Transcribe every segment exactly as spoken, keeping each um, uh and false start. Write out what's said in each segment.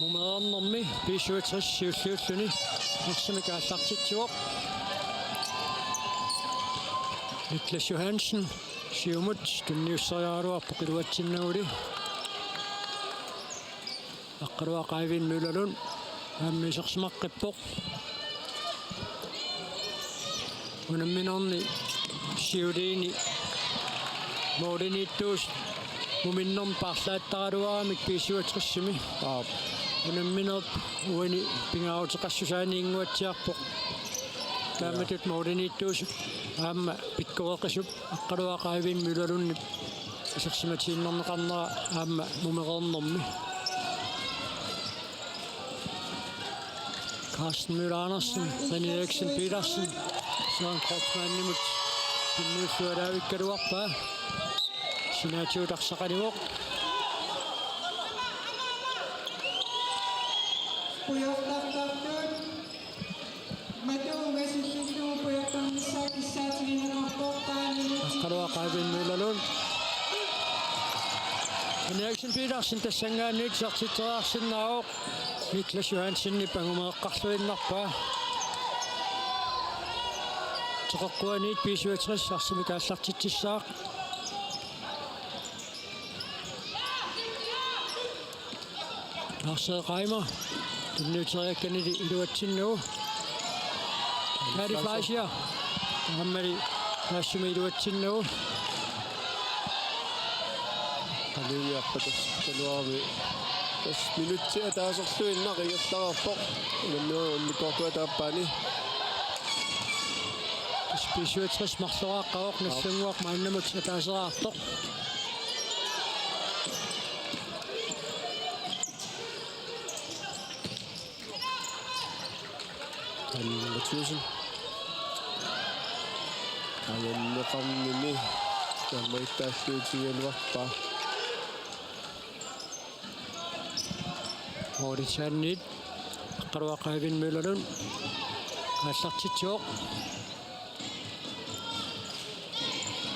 Mumereernermi B syvogtres siulliulluni arsamik aallartitsivoq. Niklas Johansen, siumut, tunniusseriaraluarpoq iluatsinnaguli. Aqqaluaq Eivind Møllerlund aamma isersimaqqippoq. Unamminerni siuliini målimiittuusut muminnermi paarlaattaraluaramik B syvogtresimi. Aap. Unamminerup uani pingaaruteqassusaani inguatsiarpoq. Taamatut målimiittuusut aamma pikkoreqisup Aqqaluaq Eivind Møllerlundip isersimatiinnarneqarnera aamma mumereernermi. Carsten Møller Andersen, René Eriksen Petersen, Søren Kreutzmannimut tunniullualaavikkaluarpaa. Sinaatigut arsaq anivoq. Pujortartartut. Matuunga sillillugu pujortarnissaa kissaatigineqarpoq. Aqqaluaq Eivind Møllerlund. René Eriksen Petersen tassanngaanniit isertitseriarsinnaavoq. Niklas Johansenip angumeeqqarluinnarpaa. Teqeqquaniit B syvogtres arsamik aallartitsissaaq. Lars Reimer tunniuteriakkanili iluatsinnagu. Kaali Fleischer. Aamma taassuma iluatsinnagu. Qaliiarpa tassa taluarami. Tassa minutsit ataaserluinnaq ingerlareerpoq. Unamminerup immikkoortuata aappaani. Tassa B syvogtres marloraaqqavoq, Nagdlunguaq maannamut ataaseraartoq. Anne Mathiassen. Ajanneqarnini tammarittaarluutigigaluarpaa. Målimiittuusut Aqqaluaq Eivind Møllerlund aallartitsivoq.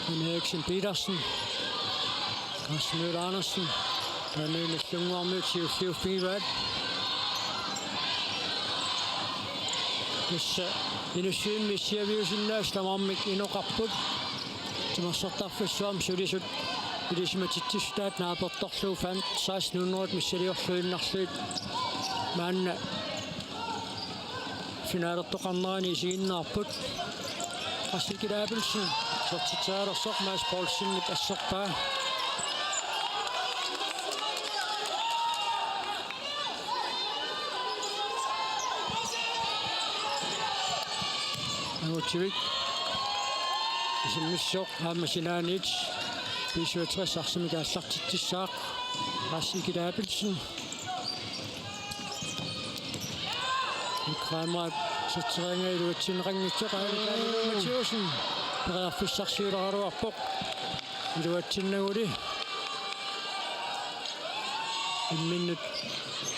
René Eriksen Petersen. Carsten Møller Andersen. Taanna Nagdlunguarmiut siulliuffigivaat. Tassa Inussivimmi issiaviusinnaasut tamarmik inoqarput. Timersortarfissuarmi sulisut ilisimatitsissutaat naapertorlugu fem seksten hundrede missiliorluinnarlugu. Maanna finalertoqarnerani isiginnaarput. Rasmus Abelsen isertitserialersoq Mads Poulsenip asserpaa. Angutivik isimmissoq aamma sinaaniit B syvogtres arsamik aallartitsissaaq Rasmus Abelsen. Nick Reimer iserteriaraa iluatsinneqanngitsoq, Kaali Mathiassen periarfissarsiuleraluarpoq iluatsinnaguli. Imminnut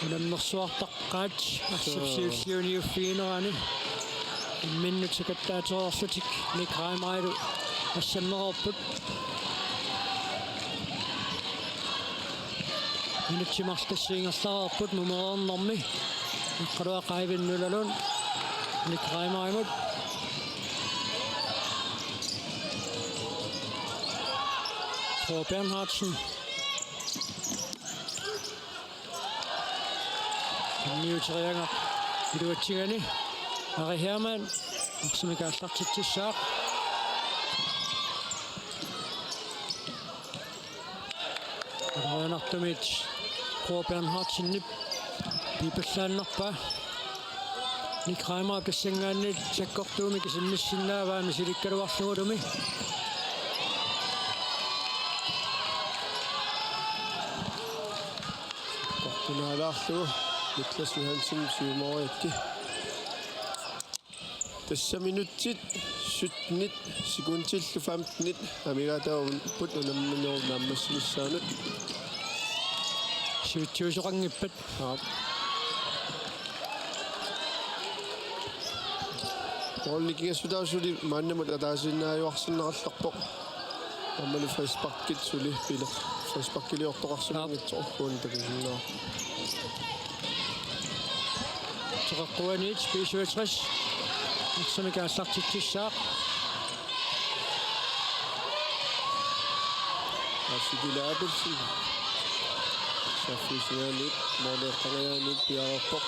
unammersuartaqqaat arsap siulliuniuffiginerani. Imminnut sakattaatereerlutik Nick Reimerlu assammereerput. Minutsit marluk tassa ingerlareerput mumereernermi. Aqqaluaq Eivind Møllerlund Nick Reimerimut. Thor Bernhardsen. Tunniuteriaraa iluatsigani. Ari Hermann arsamik aallartitsissaaq. Aluunartumik Thor Bernhardsenip piipallaannarpaa. Nick Reimer tassanngaanniit sakkortuumik isimmissinnaavaa misilikkaluarlugulumi. Sakkortunaalaarlugu Niklas Johansen siumoriarlugu. Tassa minutsit syttenit sekundillu femtenit amigaataavugut unamminerup naammassinissaanut. Sivitsuisoqanngippat. Aap. Målini kigassutaasuli maannamut ataasiinnaajuarsinneqarpoq. Aammalu frisparkit suli piler. Frisparkiliortoqarsimanngitsoq uani takusinnaa. Teqeqquaniit B syvogtres arsamik aallartitsissaaq. Assi Kila Abelsen. Saaffigisinnaanit måleqqangajaanit piareerpoq.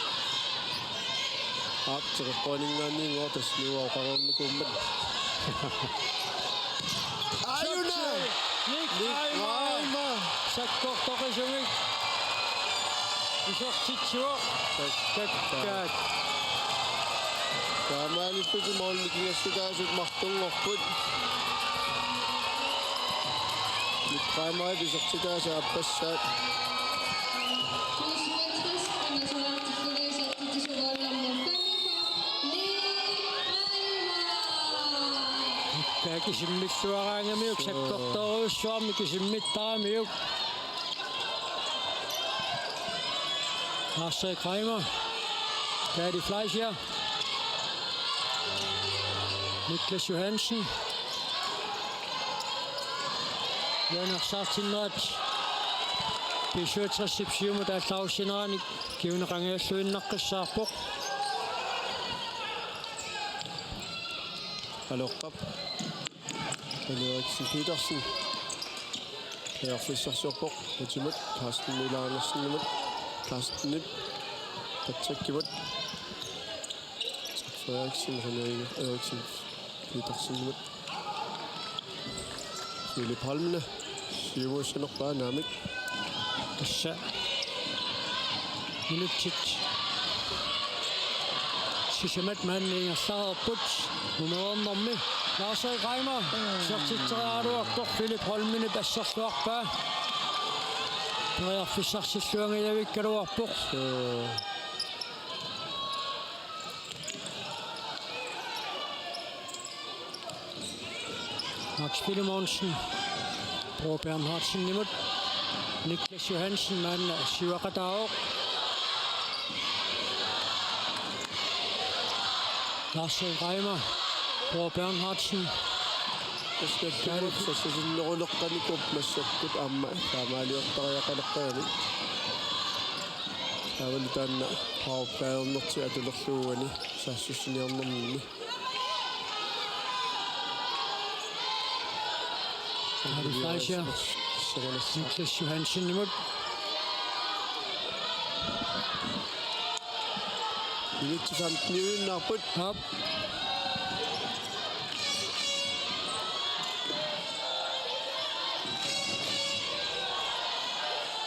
Aap, Teqeqquaninngaanniit tassa nuua oqarnikuummat. Aajuna! Nick Reimer! Reimer! Sakkortoqisumik isertitsivoq. Takkaat. Taamaalillutik målimikingassutaasut martunngorput. Nick Reimerip isertitaasut aappassaat. Takkaat kisimmilluaraangamiuk, sakkortoorujussuarmik kisimmittaramiuk. Lars-Erik Reimer. Kaali Fleischer. Niklas Johansen. Jonas Sartinrat. B syvogtres siumut aallarussineranik kinguneqangajalluinnaqqissaarpoq. Aloqqap. Henrik Petersen. Periarfissarsiorpoq. Utimut Carsten Møller Andersenimut. Carstenip. Patrickimut. Frederiksen, Henrik Eriksen Petersenimut. Philip Holmene. Siumuussanerpaa naamik. Tassa. Minutsit sisamat maanna ingerlareerput. Nummer nummer. Lars-Erik Reimer. Isertitseriaraluarpoq, Philip Holmenip asserluarpaa. Periarfissarsilluangajavikkaluarpoq. Max Filemonsen. Bror Bernhardsenimut. Niklas Johansen maanna siuaqataavoq. Lars-Erik Reimer. Bror Bernhardsen. Tassa kallimut saassussineruleqqanikuupput massakkut aamma taamaaliortariaqaleqqagamik. Taavalu taanna powerplay-ernertik atulerlugu uani saassussiniarnerminni. Kaali Fleischer. Niklas Johansenimut. Minutsit femteniuinnarput. Aap.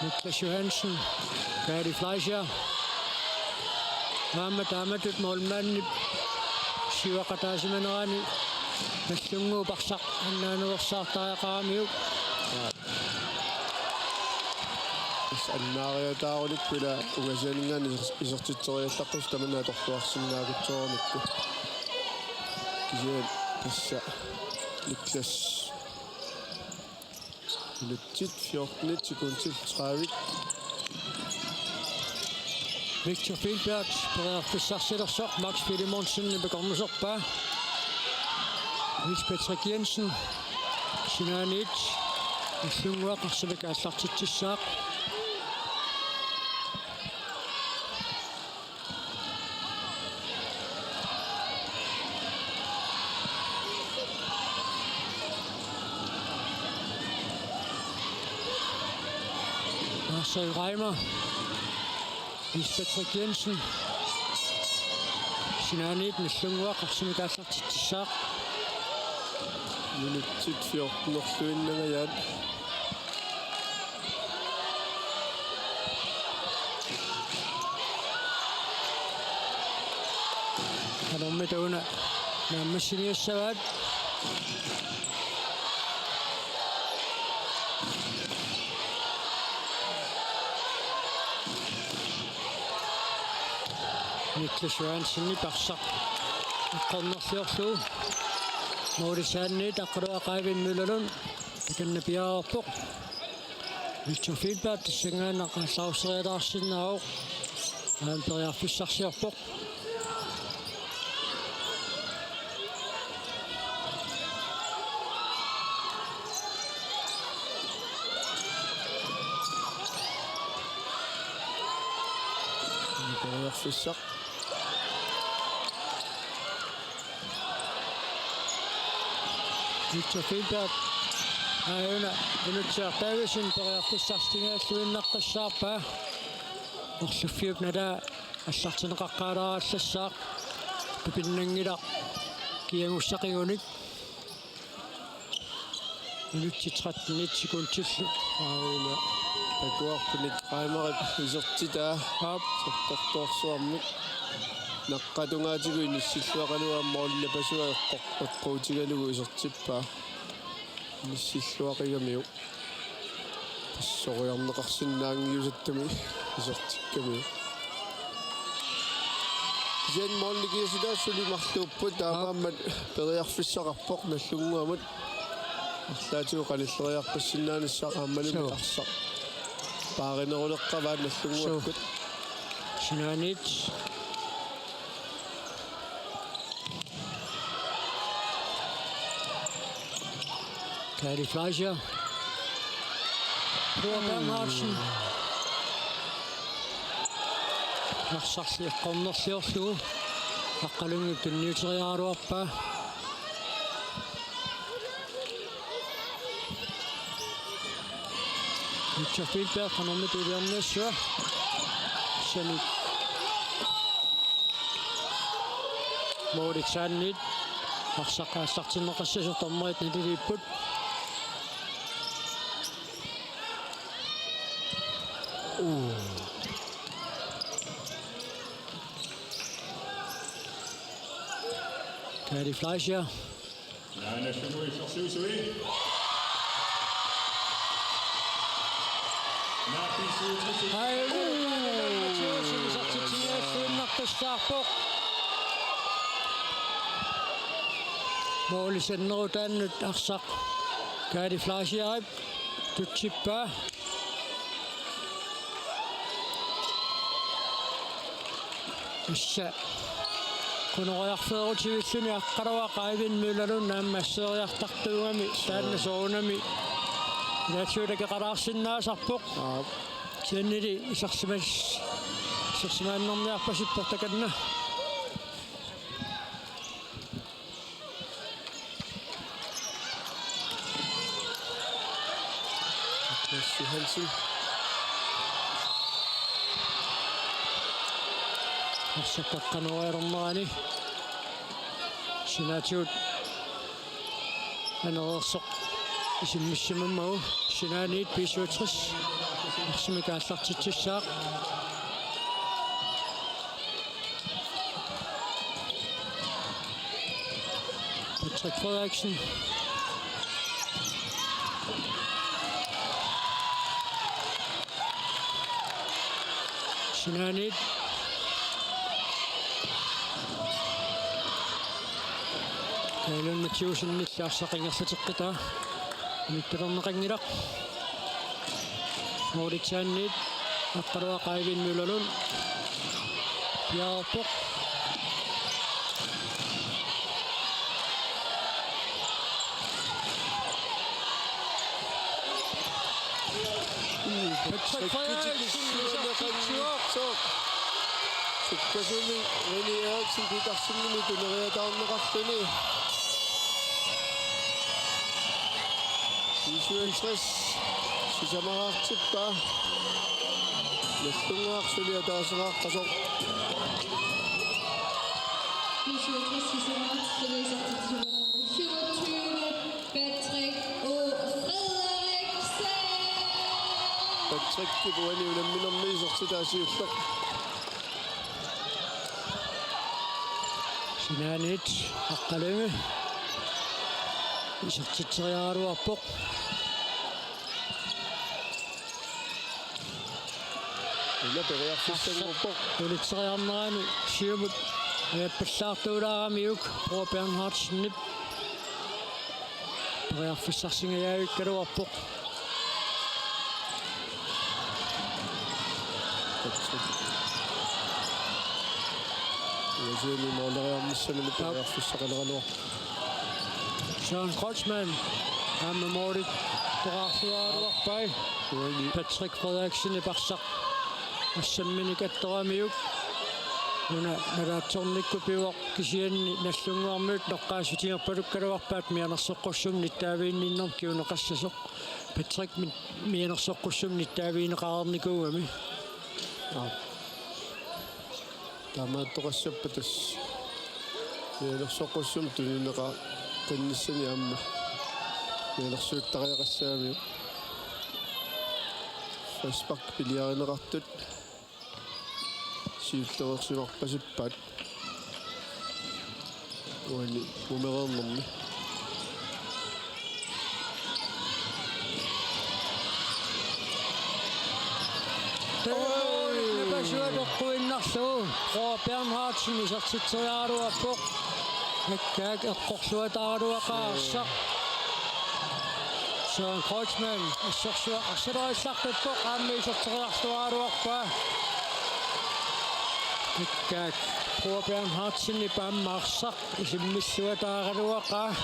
Niklas Johansen, Kaali Fleischer. Aamma taamatut målmandip siuaqataasimanerani Nallunnguup arsaq annaanersaartariaqaramiuk. Tassa annaariataarunik ila ungasianinngaanniit iser-, isertitseriallaqqissaaq tamanna atorluarsinnaagutsooramikkit. Kisianni tassa Niklas. Minutsit fjorten sekundit tredive. Victor Fielberg periarfissarsilersoq, Max Filemonsenip akornuserpaa. Niels Patrick Jensen sinaaniit Nallunnguaq arsamik aallartitsissaaq. Lars-Erik Reimer. Niels Patrick Jensen. Sinaaniit Nallunnguaq arsamik aallartitsissaaq. Minutsit fjorten-erluinnangajaat. Qanormi taanna naammassiniassavaat. Niklas Johansenip arsaq eqqornerliorlugu. Målip saanniit Aqqaluaq Eivind Møllerlund takanna piareerpoq. Victor Fielberg tassanngaannaq aallaruseriataarsinnaavoq. Aamma periarfissarsiorpoq. Periarfissaq. Victor Filbert. Aajuna Inutsiaq Davidsen periarfissarsigalluinnaqqissaarpaa. Orluffiup nalaa allartinneqaqqaalaarallassaaq. Tupinnanngilaq kiagussaqigunik. Minutsit tretten sekundillu. Aajuna takuarput Nick Reimerip isertitaa. Aap. Sertortoorsuarmik. Naqqatungaatigut inissilluaqaluaa målip napasua eqqo-, eqquutigalugu isertippaa. Inissilluaqigamiuk. Tassoriarneqarsinnaanngiusattami isertikkamiuk. Kisianni målip nikiassutaasut suli marluupput, taamaammat periarfissaqarpoq Nagdlunguamut. Arlaatigut qanilleriarpassinnaanissaq aammalumi. Suu. Arsaq paarineruleqqavaat Nagdlunguakkut. Suu. Sinaaniit. Kaali Fleischer. Bror Bernhardsen. Arsarli eqqornerliorlugu. Aqqalunnguup tunniuteriaraluarpaa. Victor Filbert, qanormi tuliarniassua. Sani. Målip saanniit. Arsaq aallartinneqassasoq dommerit naliliipput. Uu. Kaali Fleischer. Naanassunuit sorsuusui. Naapisuutisut. Aajuna Mathiassen isertitsigaluinnartussaarpoq. Målip sannerutaannut arsaq Kaali Fleischerip tutsippaa. Tassa. Qunoriarfeerutivilluni Aqqaluaq Eivind Møllerlund aamma asseriartartuugami taanna soorunami. Ilaatigut takeqalaarsinnaasarpoq. Aap. Kisiannili isersimas-, isersimaannarniarpasippoq takanna. Niklas Johansen. Arsaq qaqqanorialernerani. Sinaatigut anereersoq isimmissimammagu sinaaniit B syvogtres. Arsamik aallartitsissaaq. Patrick Frederiksen. Sinaaniit. Kaali Mathiassenillu arsaq ingerlateqqitaa. Mittarneqanngilaq. Målip saanniit Aqqaluaq Eivind Møllerlund. Piaarpoq. Patrick Frederiksen isertitsivoq. Sukkasuumik René Eriksen Petersenimit tuneriataarneqarluni. B syvogtres sisamaraartippaa. Nagdlunguaq suli ataasinnaaqqasoq. B syvogtres sisamaraartippaa, isertitsivoq nummer femogtyve, Patrick O. Frederiksen. Patrickip uani unamminermi isertitaa siulleq. Sinaaniit Aqqalunnguup isertitseriaraluarpoq. Una periarfissannguuppoq. Unitseriarnerani siumut ajappallaartuulaaramiuk Bror Bernhardsenip. Periarfissarsingajavikkaluarpoq. Uasiani måleriarnissamini periarfissaqaleraluarpoq. Søren Kreutzmann aamma målip toqqaarluaraluarpai. Uani. Patrick Frederiksenip arsaq assamminik attoramiuk. Una nalaatsornikkut pivoq, kisianni Nagdlunguarmiut noqqaassutigerpalukkaluarpaat mianersoqqussummik nittaaviginninnermik kinguneqassasoq. Patrick mi-, mianersoqqussummik nittaavigineqareernikuugami. Aa. Taamaattoqassappat tassa mianersoqqussummik tunineqaqqinnissani aamma mianersuuttariaqassagamiuk. Frispark piliarineqartut siullereersimarpasippaat. Uani mumereernermi. Oi! Napasuat eqquinnarlugu. Roar Bernhardsen isertitseriaraluarpoq. Akkaak eqqorluataaraluaqaaq arsaq. Søren Kreutzmann, assorsuaq arsalerallarpippoq, aamma iserteriarluaraluarpaa. Akkaak Roar Bernhardsenip aamma arsaq isimmilluataaraluaqaaq.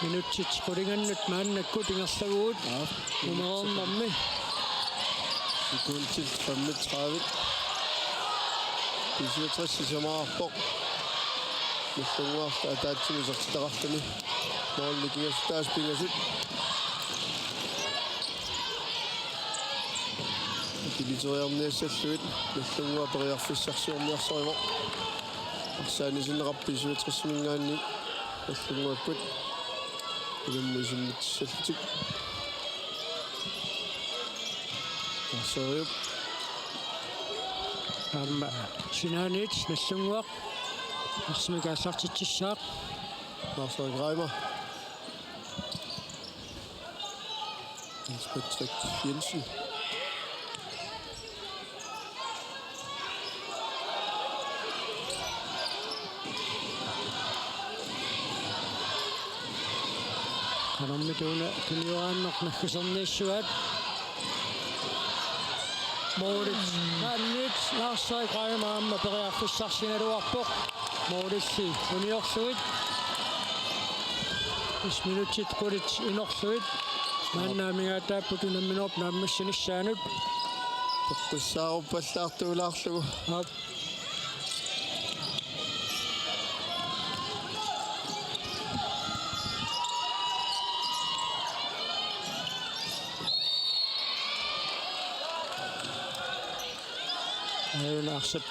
Minutsit qulingannut maannakkut ingerlavugut. Aap. Mumereernermi. Sekundit femogtredive. B syvogtres sisamaarpoq. Nagdlunguarlu ataatsimut isertitaqarluni. Målini kingassutaasut pingasut. Akiliteriarniassallugit Nagdlunguaq periarfissarsiorniarsarivoq. Arsaanni sinneqarpoq B syvogtresiminngaanniit Nagdlunguakkut unammisimmitsallutik. Arseriup. Aamma sinaaniit Nagdlunguaq arsamik aallartitsissaaq. Lars Erik Reimer. Hans Patrick Jensen. Qanormita una tunioraannaq naggaserniassuaat. Målit. Naannit Lars Erik Reimer aamma periarfissarsigaluarpoq. Målilli uniorlugit. Is minutsit qulit inorlugit. Maanna amigaataapput unamminerup naammassinissaanut. Toqqissaaruppallaartuulaarlugu. Aap. Aajuna arsap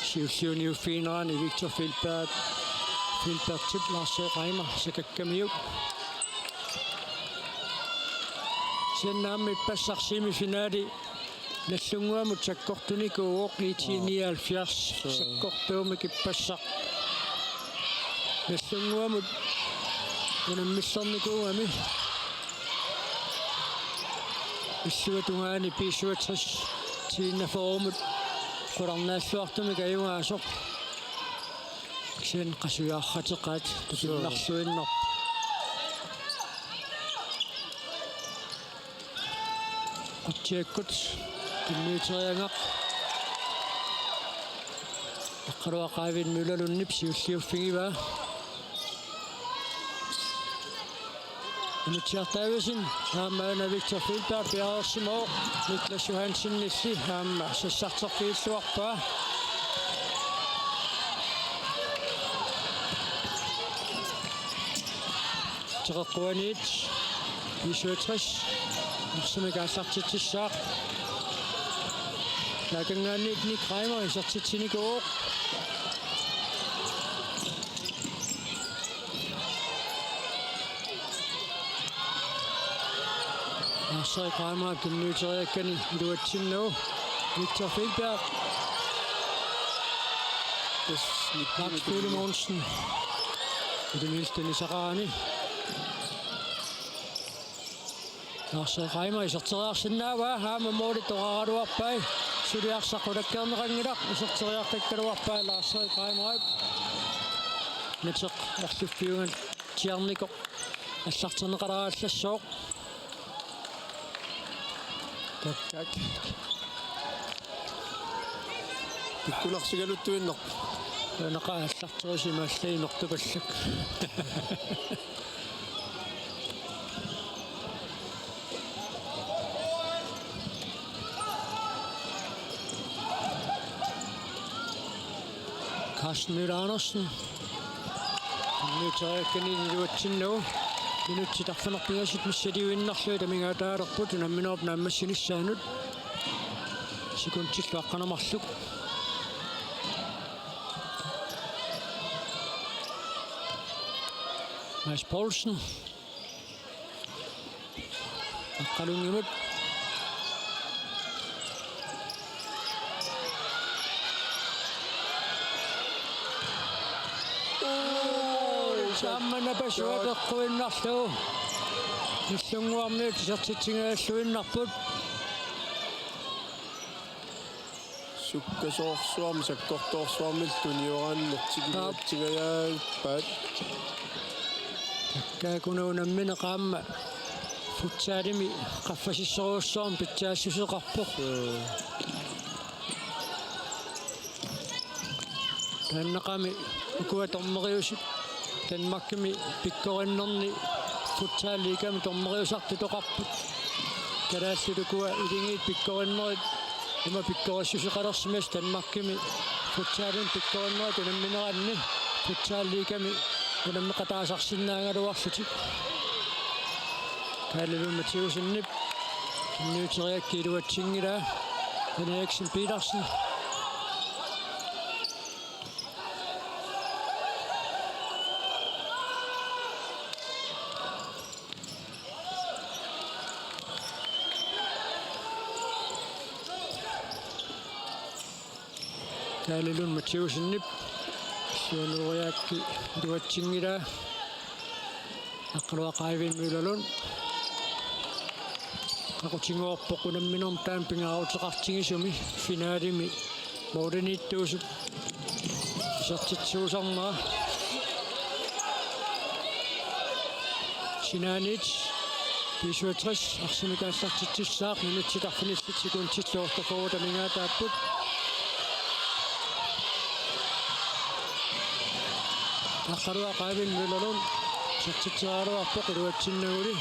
siulliuniuffiginerani Victor Filbert, Filbertip Lars Reimer sakakkamiuk. Siannaammi ippassaq semifinali Nagdlunguamut sakkortunikuuvoq, IT nioghalvfjerds sakkortuumik ippassaq. Nagdlunguamut unammillernikuugami. Illuatungaani B syvogtres tiinnafoorumut qularnaalluartumik ajugaasoq. Kisianni qasujaarrateqaat tupinnarluinnarpoq. Qutsiakkut tunniuteriagaq. Eqqaluaqaaviin Møller Lundip siulliuffigivaa. Inutsiartaavisinnit aamma una Victor Filbert piareersimavoq, Niklas Johansenilli aamma sassarterfigilluarpaa. Teqeqquaniit B syvogtres arsamik aallartitsissaaq. Taakanngaanniit Nick Reimer isertitsinikuuvoq. Lars Erik Reimer tunniuteriakkani iluatsinnagu. Victor Filbert. Tassa Nick Max Kuule Mogensen. Ida Nielsen isaqarani. Lars Erik Reimer iserteriarsinnaavaa, aamma måli toqqaraluarpai. Suli arsaq qulakkeerneqanngilaq, iserteriartakkaluarpaa Lars Erik Reimerip. Nateq erluffiugatsiarnikoq aallartinneqalerallassooq. Tak, tak. Pikkunarsigaluttuinnarpoq. Naqaallarterusimallai nortupallak. Carsten Møller Andersen. Tunniuteriakkani iluatsinnagu. Minutsit arfineq-pingasut missiliinnarlugit amigaataalerput unamminerup naammassinissaanut. Sekundillu aqqaneq marluk. Mads Poulsen. Aqqalunngimmut. Oi, taammanna pasuat eqquinnarlugu. Nillunnguarmiut isertitsigalluinnarput. Sukkasoorsuarmik sakkortoorsuarmillu tunioraanni nertikimaatsingajaappaat. Kaakununa nammineq aamma futsalimi qaffasissorujussuarmik pitsaassuseqarpoq. Taannaqami ukua dommeriusut Danmarkimi pikkorinnerni Futsal Ligami dommeriusartut oqarput. Kalaallit ukua iligiit pikkorinnerit ima pikkorissuseqalersimasut Danmarkimi futsalimi pikkorinnerit unammineranni Futsal Ligami unammeqataasarsinnaagaluarlutik. Kaali Lund Mathæussenip tunniuteriakkani iluatsinngilaa. Jan Eriksen Petersen. Kaali Lund Mathæussenip illuaneriakkani iluatsinngilaa. Aqqaluaq Eivind Møller Lund. Qaqutinnguarpoq unamminermi taanna pingaaruteqartigisumi finalemi målimiittuusoq isertitsuusarnera. Sinaaniit B syvogtres arsamik aallartitsissaaq, minutsit arfinillit sekundillu otteogfyrre amigaataapput. Aqqaluaq Eivind Møller Lund isertitseriaraluarpoq iluatsinnaguli.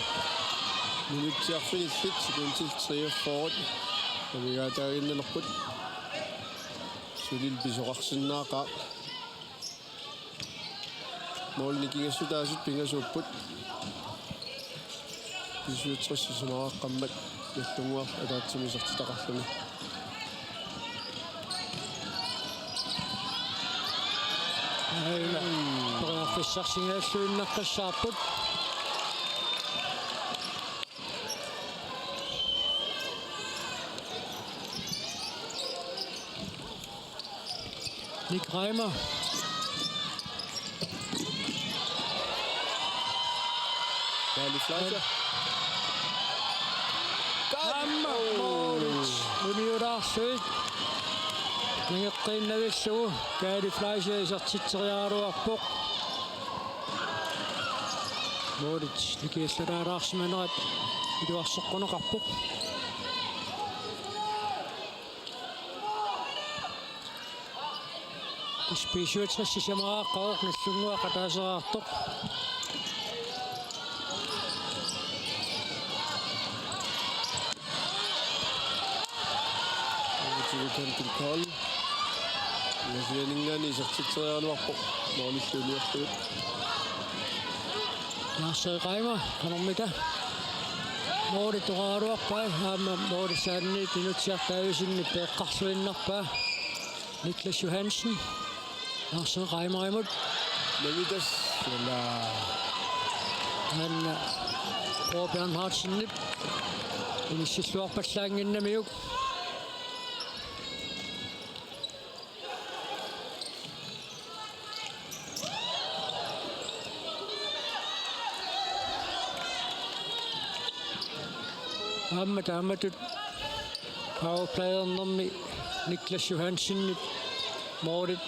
Minutsit arfinillit sekundit treogfyrre amigaataaginnalerput. Sulil pisoqarsinnaaqaaq. Målini kingassutaasut pingasuupput. B syvogtres sisamaraqqammat Nillunnguaq ataatsimik isertitaqarluni. Aina. Periarfissarsinnaalluinnaqqissaapput. Nick Reimer. Kaali Fleischer. Aamma målit uniulaarlutik nangeqqiinnavillugu Kaali Fleischer isertitseriaraluarpoq. Målit nikiallalaarsimanerat iluarsoqquneqarpoq. B syvogtres sisamaraqqavoq, Nillunnguaq ataaseraartoq. Uutivikan Kilkool. Uutivikan isertitseriaraluarpoq. Målillu uniorlugu. Lars Reimer, qanormita. Målit oqaraluarpai, aamma målit saanniit inutsiartaavisinni peeqqarluinnarpaa. Niklas Johansen. Lars Reimerimut. Namitas. Sila. Aana Bo Bernhardsenip inissilluarpallaannginnamiuk. Aamma taamatut powerplayernermi Niklas Johansenip målip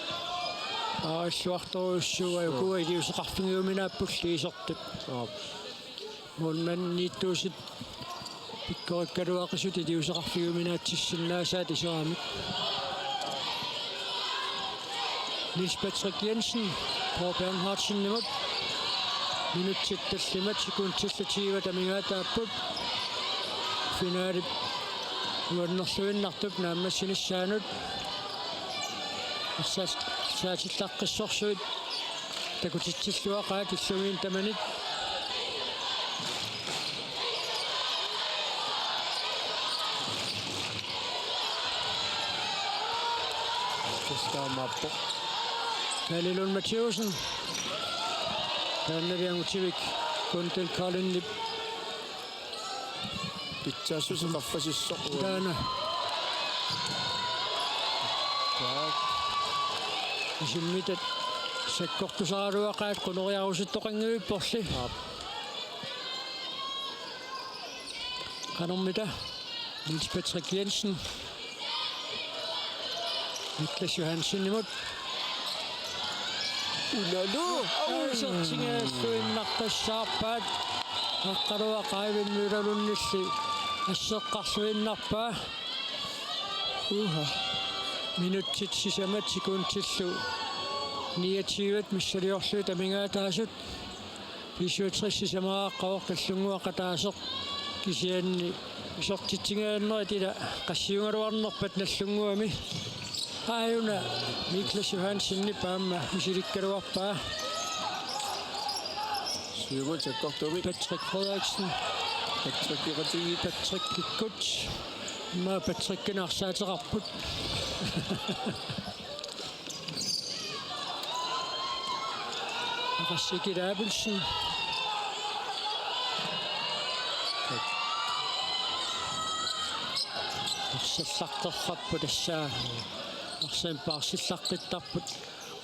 paarilluartorujussuuvoq, ukua iliuuseqarfigiuminaappulli isertut. Aap. Målmandiittuusut pikkorikkaluaqisut iliuuseqarfigiuminaatissinnaasaat iseramik. Niels Patrick Jensen, Paul Bernhardsenimut. Minutsit tallimat sekundillu tyve amigaataapput. Finalip uannerluinnartup naammassinissaanut. Arsaat-, arsaatillaqqissorsuit takutitsilluaqaat illugiin tamanit. Tassa taamaappoq. Kaali Lund Mathæussen. Taannali angutivik Kundal Kolinip. Pitsaassuseq qaffasissoq. Taanna. Taak. Isimmitat sakkortusaraluaqaat qunoriarusuttoqanngivipporli. Aap. Qanormita? Niels Patrick Jensen. Niklas Johansenimut. Unalu! Au! Isertingajalluinnarpassaarpaat. Aqqaluaq Eivind Møller Lundilli asseqqarluinnarpaa. Uha. Minutsit sisamat sekundillu niogtyve missiliorlugit amigaataasut. B syvogtres sisamaaqqavoq Nagdlunguaq ataaseq, kisianni isertitsingajannerit ila qassiugaluarnerpat Nagdlunguami. Aajuna Niklas Johansenip aamma misilikkaluarpaa. Siumut sakkortuumik. Patrick Frederiksen. Patrick Iqatigit. Patrickikkut. Immaqa Patrickinik arsaateqarput. Rassikil Abelsen. Arsallaqqerrarput tassa. Arsamik paarsillaqqittarput.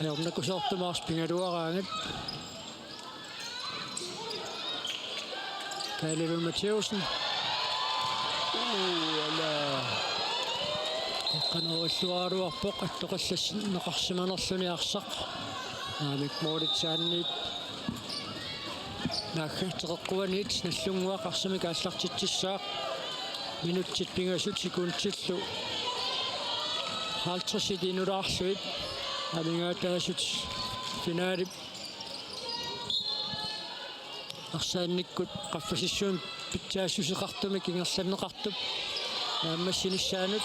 Ajornakusoortumik arsaq pigaluaraangat. Kaali Lund Mathæussen. Uu, ala. Qanoq illuaraluarpoq attoqallassinneqarsimanerluni arsaq. Naamik, målitsaanniit naagga teqeqquaniit Nagdlunguaq arsamik aallartitsissaaq. Minutsit pingasut sekundillu halvtredsit inulaarlugit amigaataasut finalip arsaannikkut qaffasissummik pitsaassuseqartumik ingerlanneqartup naammassinissaanut.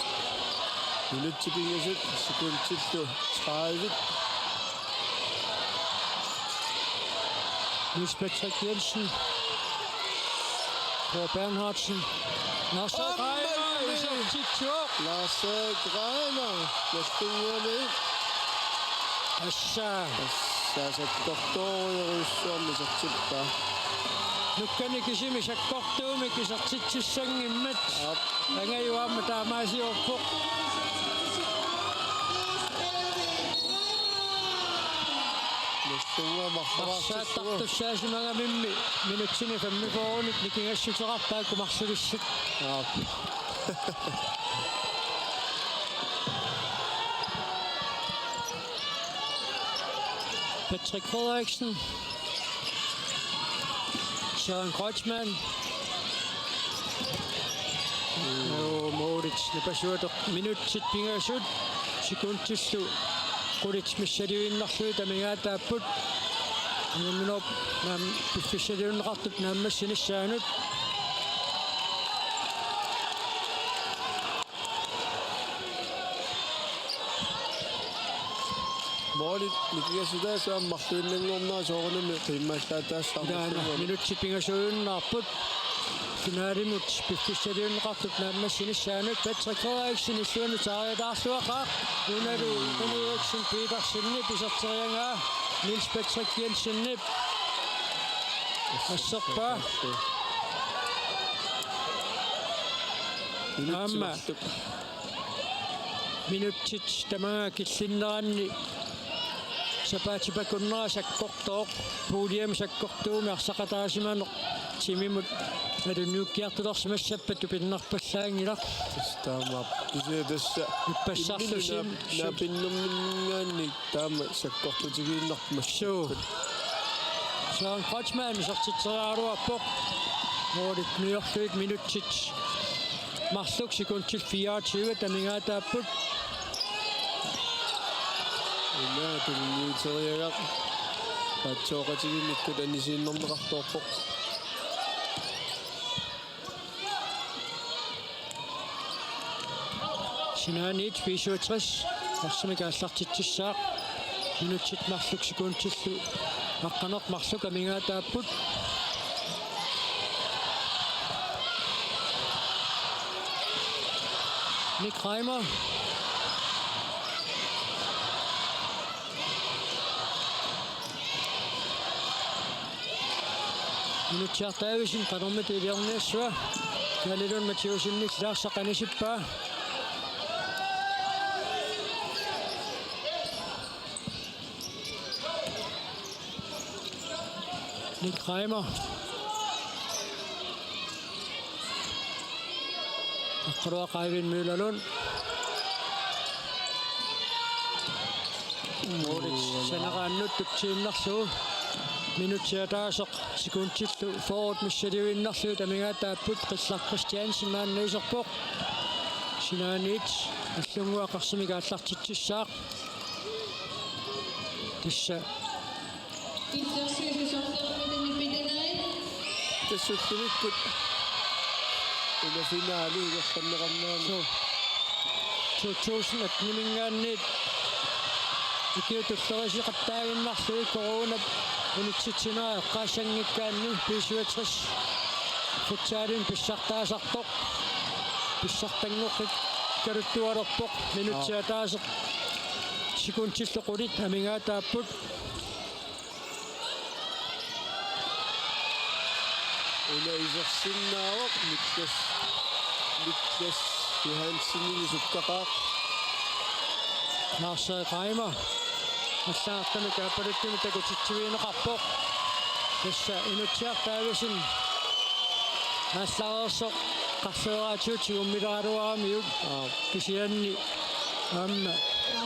Minutsit pingasut sekundillu tredive. Niels Patrick Jensen. Thor Bernhardsen. Lars Amen! Greiner isertitsuoq. Lars Greiner. Nagdlunguami. Tassa. Tassa sakkortoorujorujussuarmik isertippaa. Nukkani kisimi sakkortuumik isertitsissanngimmat. Aap. Angajuarmi taamaasiorpoq. Nagdlunguaq marloriartitsivoq. Arsaattartussaasimagamiuk minutsini femogfyrrenik nikingassuteqarpaat marlulissit. Aap. Patrick Frederiksen. Søren Kreutzmann. Joo, målit napasuatoq. Minutsit pingasut sekundillu qulit missiliinnarlugit amigaataapput. Unamminerup naam-, piffissaliunneqartup naammassinissaanut. Målit nikingassutaasut aamma marluinnanngornera soorunami qiimmallaataassaaq. Ilaana, marlunngorneq. Minutsit pingasuinnarput. Finalimut piffissaliunneqartup naammassinissaanut Patrick Frederiksen illuanut taariataarluaqaaq. Unalu Henriksen Petersenip iserteriaraa Niels Patrick Jensenip asserpaa. Aamma. Minutsit tamaanga killinneranni sapaatip akunnera sakkortooq, puljemi sakkortuumik arsaqataasimaneq timimut nalunniukkiartulersimassappat tupinnarpallaanngilaq. Tassa taamaappoq. Kisianni tassa ippassarlusi imminut naap-, naapinnerminngaanniit taama sakkortutigiinnarput. Suu. Søren Kreutzmann isertitseriaraluarpoq. Målit niorlugit minutsit marluk sekundit fireogtyve amigaataapput. Una tunniuteriagaq. Paatsoortitsigut anisiinnarneqartoorpoq. Sinaaniit B syvogtres arsamik aallartitsissaaq. Minutsit marluk sekundillu aqqaneq-marluk amigaataapput. Nick Reimer. Minutsiartaavissinnut qanormita iliorniassava. Kalle Lund Mathæussenip laarsa qanisippaa. Nick Reimer. Aqqaluaq Eivind Møller Lund. Målit saneraannut tutsiinnarlugu. Minutsit ataaseq sekundillu fyrre missiliinnarlugit amigaataapput. Qillaq Christiansen maanna iserpoq. Sinaaniit Nagdlunguaq arsamik aallartitsissaaq. Tassa Tassullumikkut una finaali ingerlanneqarnerani. Suu. To tusind atten-iminngaanniit ukiut tulleriiaqattaaginnarlugit coronap unitsitsinera eqqaassanngikkaanni B syvogtres futsalimi pissartaasartoq. Pissartanngoqqikkaluttualerpoq. Minutsit ataaseq sekundillu qulit amigaataapput. Una isersinnaavoq Niklas, Niklas Johansenimit sukkaqaaq. Lars Reimer. Allagartamik Kaappaluttumik takutitsivigineqarpoq. Tassa Inutsiaq Davidsen. Aallareersoq qarleraatigut tigummileraaluaramiuk. Aap. Kisianni aamma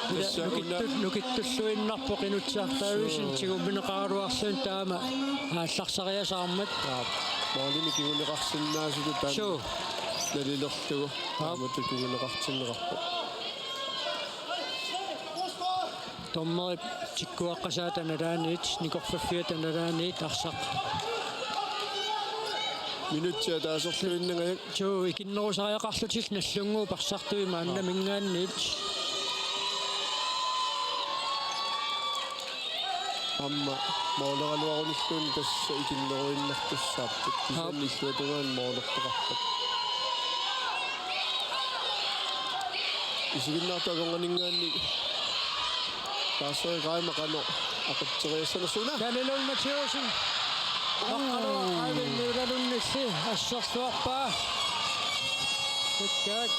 Tassa una nukittul-, nukittulluinnarpoq Inutsiaq Davidsen. Suu. Tigummineqaraluarluni taama aallarsariasaarmat. Aap. Målimi kinguneqarsinnaasutut taanna. Suu. Nalilerlugu. Aap. Taamatut kinguneqartinneqarpoq. Dommerip tikkuaqqasaata nalaaniit, nikorfaffiata nalaaniit arsaq. Minutsit ataaserluinnangajak. Suu, ikinnerusariaqarlutik Nagdlunguup arsartui maannaminngaanniit. Aamma måleraluarunilluunniit tassa ikinneruinnartussaapput. Kisianni illuatungaani målertoqarpoq. Isiginnaartut akornanninngaanniit Lars Reimer qanoq aqutseriassanersoq una. Kalle Lund Mathæussen. Aqqaluaq Eivind Møller Lundilli assersuarpaa. Takkaak.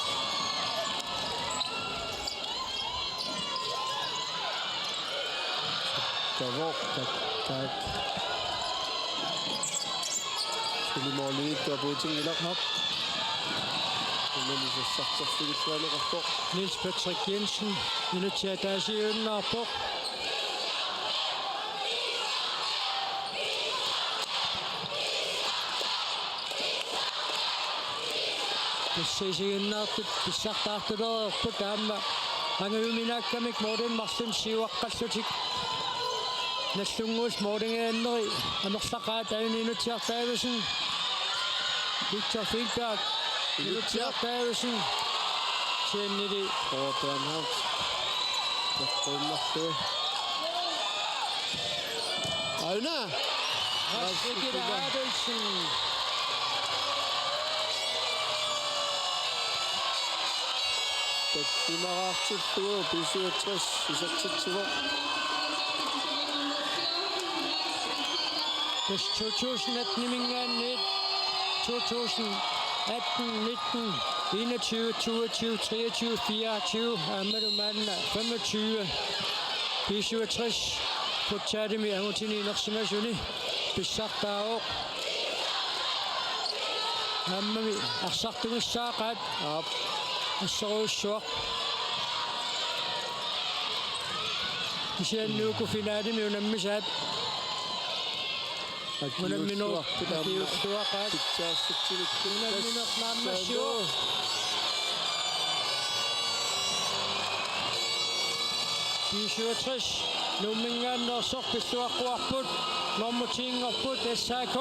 Kavoq, takkaak. Suli målimiittoq apuutinngilaq. Aap. Unami sassarterfigilluarneqarpoq. Niels Patrick Jensen, minutsit ataasiinnarpoq. Tassa isiginnaartut pissartaartulereerput aamma angajuminaakkamik målimut marlunnik siuaqqallutik. Nagdlunguullu målingajanneri amerlaqaat aajuna Inutsiaq Davidsen. Victor Finkberg. Inutsiaq Davidsen. Kisiannili Robert Bernhard. Nakkuinnarlugu. Aajuna. Lars Egede Adelsen. Takkimaqartillugu B syvogtres isertitsivoq. Tassa to tusind atten-iminngaanniit to tusind atten, nitten, enogtyve, toogtyve, treogtyve, fireogtyve, aammalu maanna femogtyve. B syvogtres futsalimi angutini inersimasuni pissartaavoq. Aammami arsartugissaaqaat. Aap. Assorujussuaq. Kisianni uku finalimi unammisaat. Unamminerup akiuussuarput aamma. Akiuussuaqaat. Pitsaassutsilik. Unammineq naammassivoq. B syvogtres Nuumminngaanneersoq pilluaqquarput, nummer ti-nngorput S A K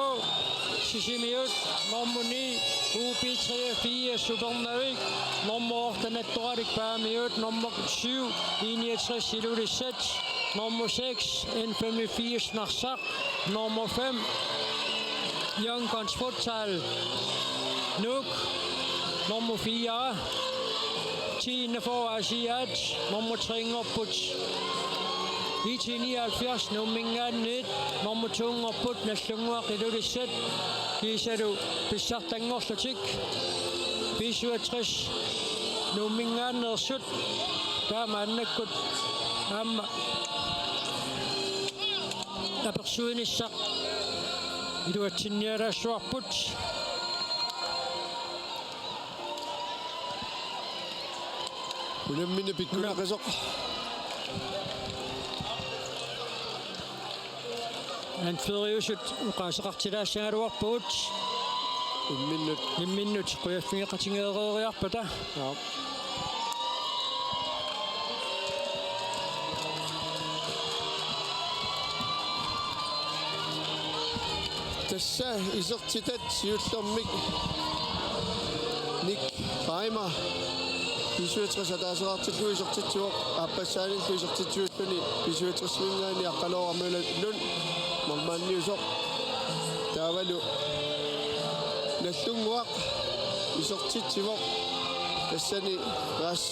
Sisimiut, nummer ni U B treogfirs Upernavik, nummer otte Nattoralik Paamiut, nummer syv I niogtres Ilulissat, nummer seks N femogfirs Narsaq, nummer fem Young Guns Futsal Nuuk, nummer fire T enogfyrre Aasiaat, nummer tre-nngorput I T nioghalvfjerds Nuumminngaanniit, nummer to-nngorput Nagdlunguaq Ilulissat, kiisalu pissartanngorlutik B syvogtres Nuumminngaanneersut. Taamaannakkut aamma apersuinissaq iluatsinnialaassavarput. Unammineq pikkunaqisoq. Anføreriusut oqaaseqartilaassagaluarpagut. Imminnut. Imminnut qujaffigeqatigeereeriarpata. Aap. Tassa isertitat siullermik Nick Reimer B syvogtres ataaseqartillugu isertitsivoq, aappassaanillu isertitsivulluni B syvogtres-iminngaanniit Aqqaluaq Amula Lund målmandiusoq. Taavalu Nagdlunguaq isertitsivoq. Tassani Ras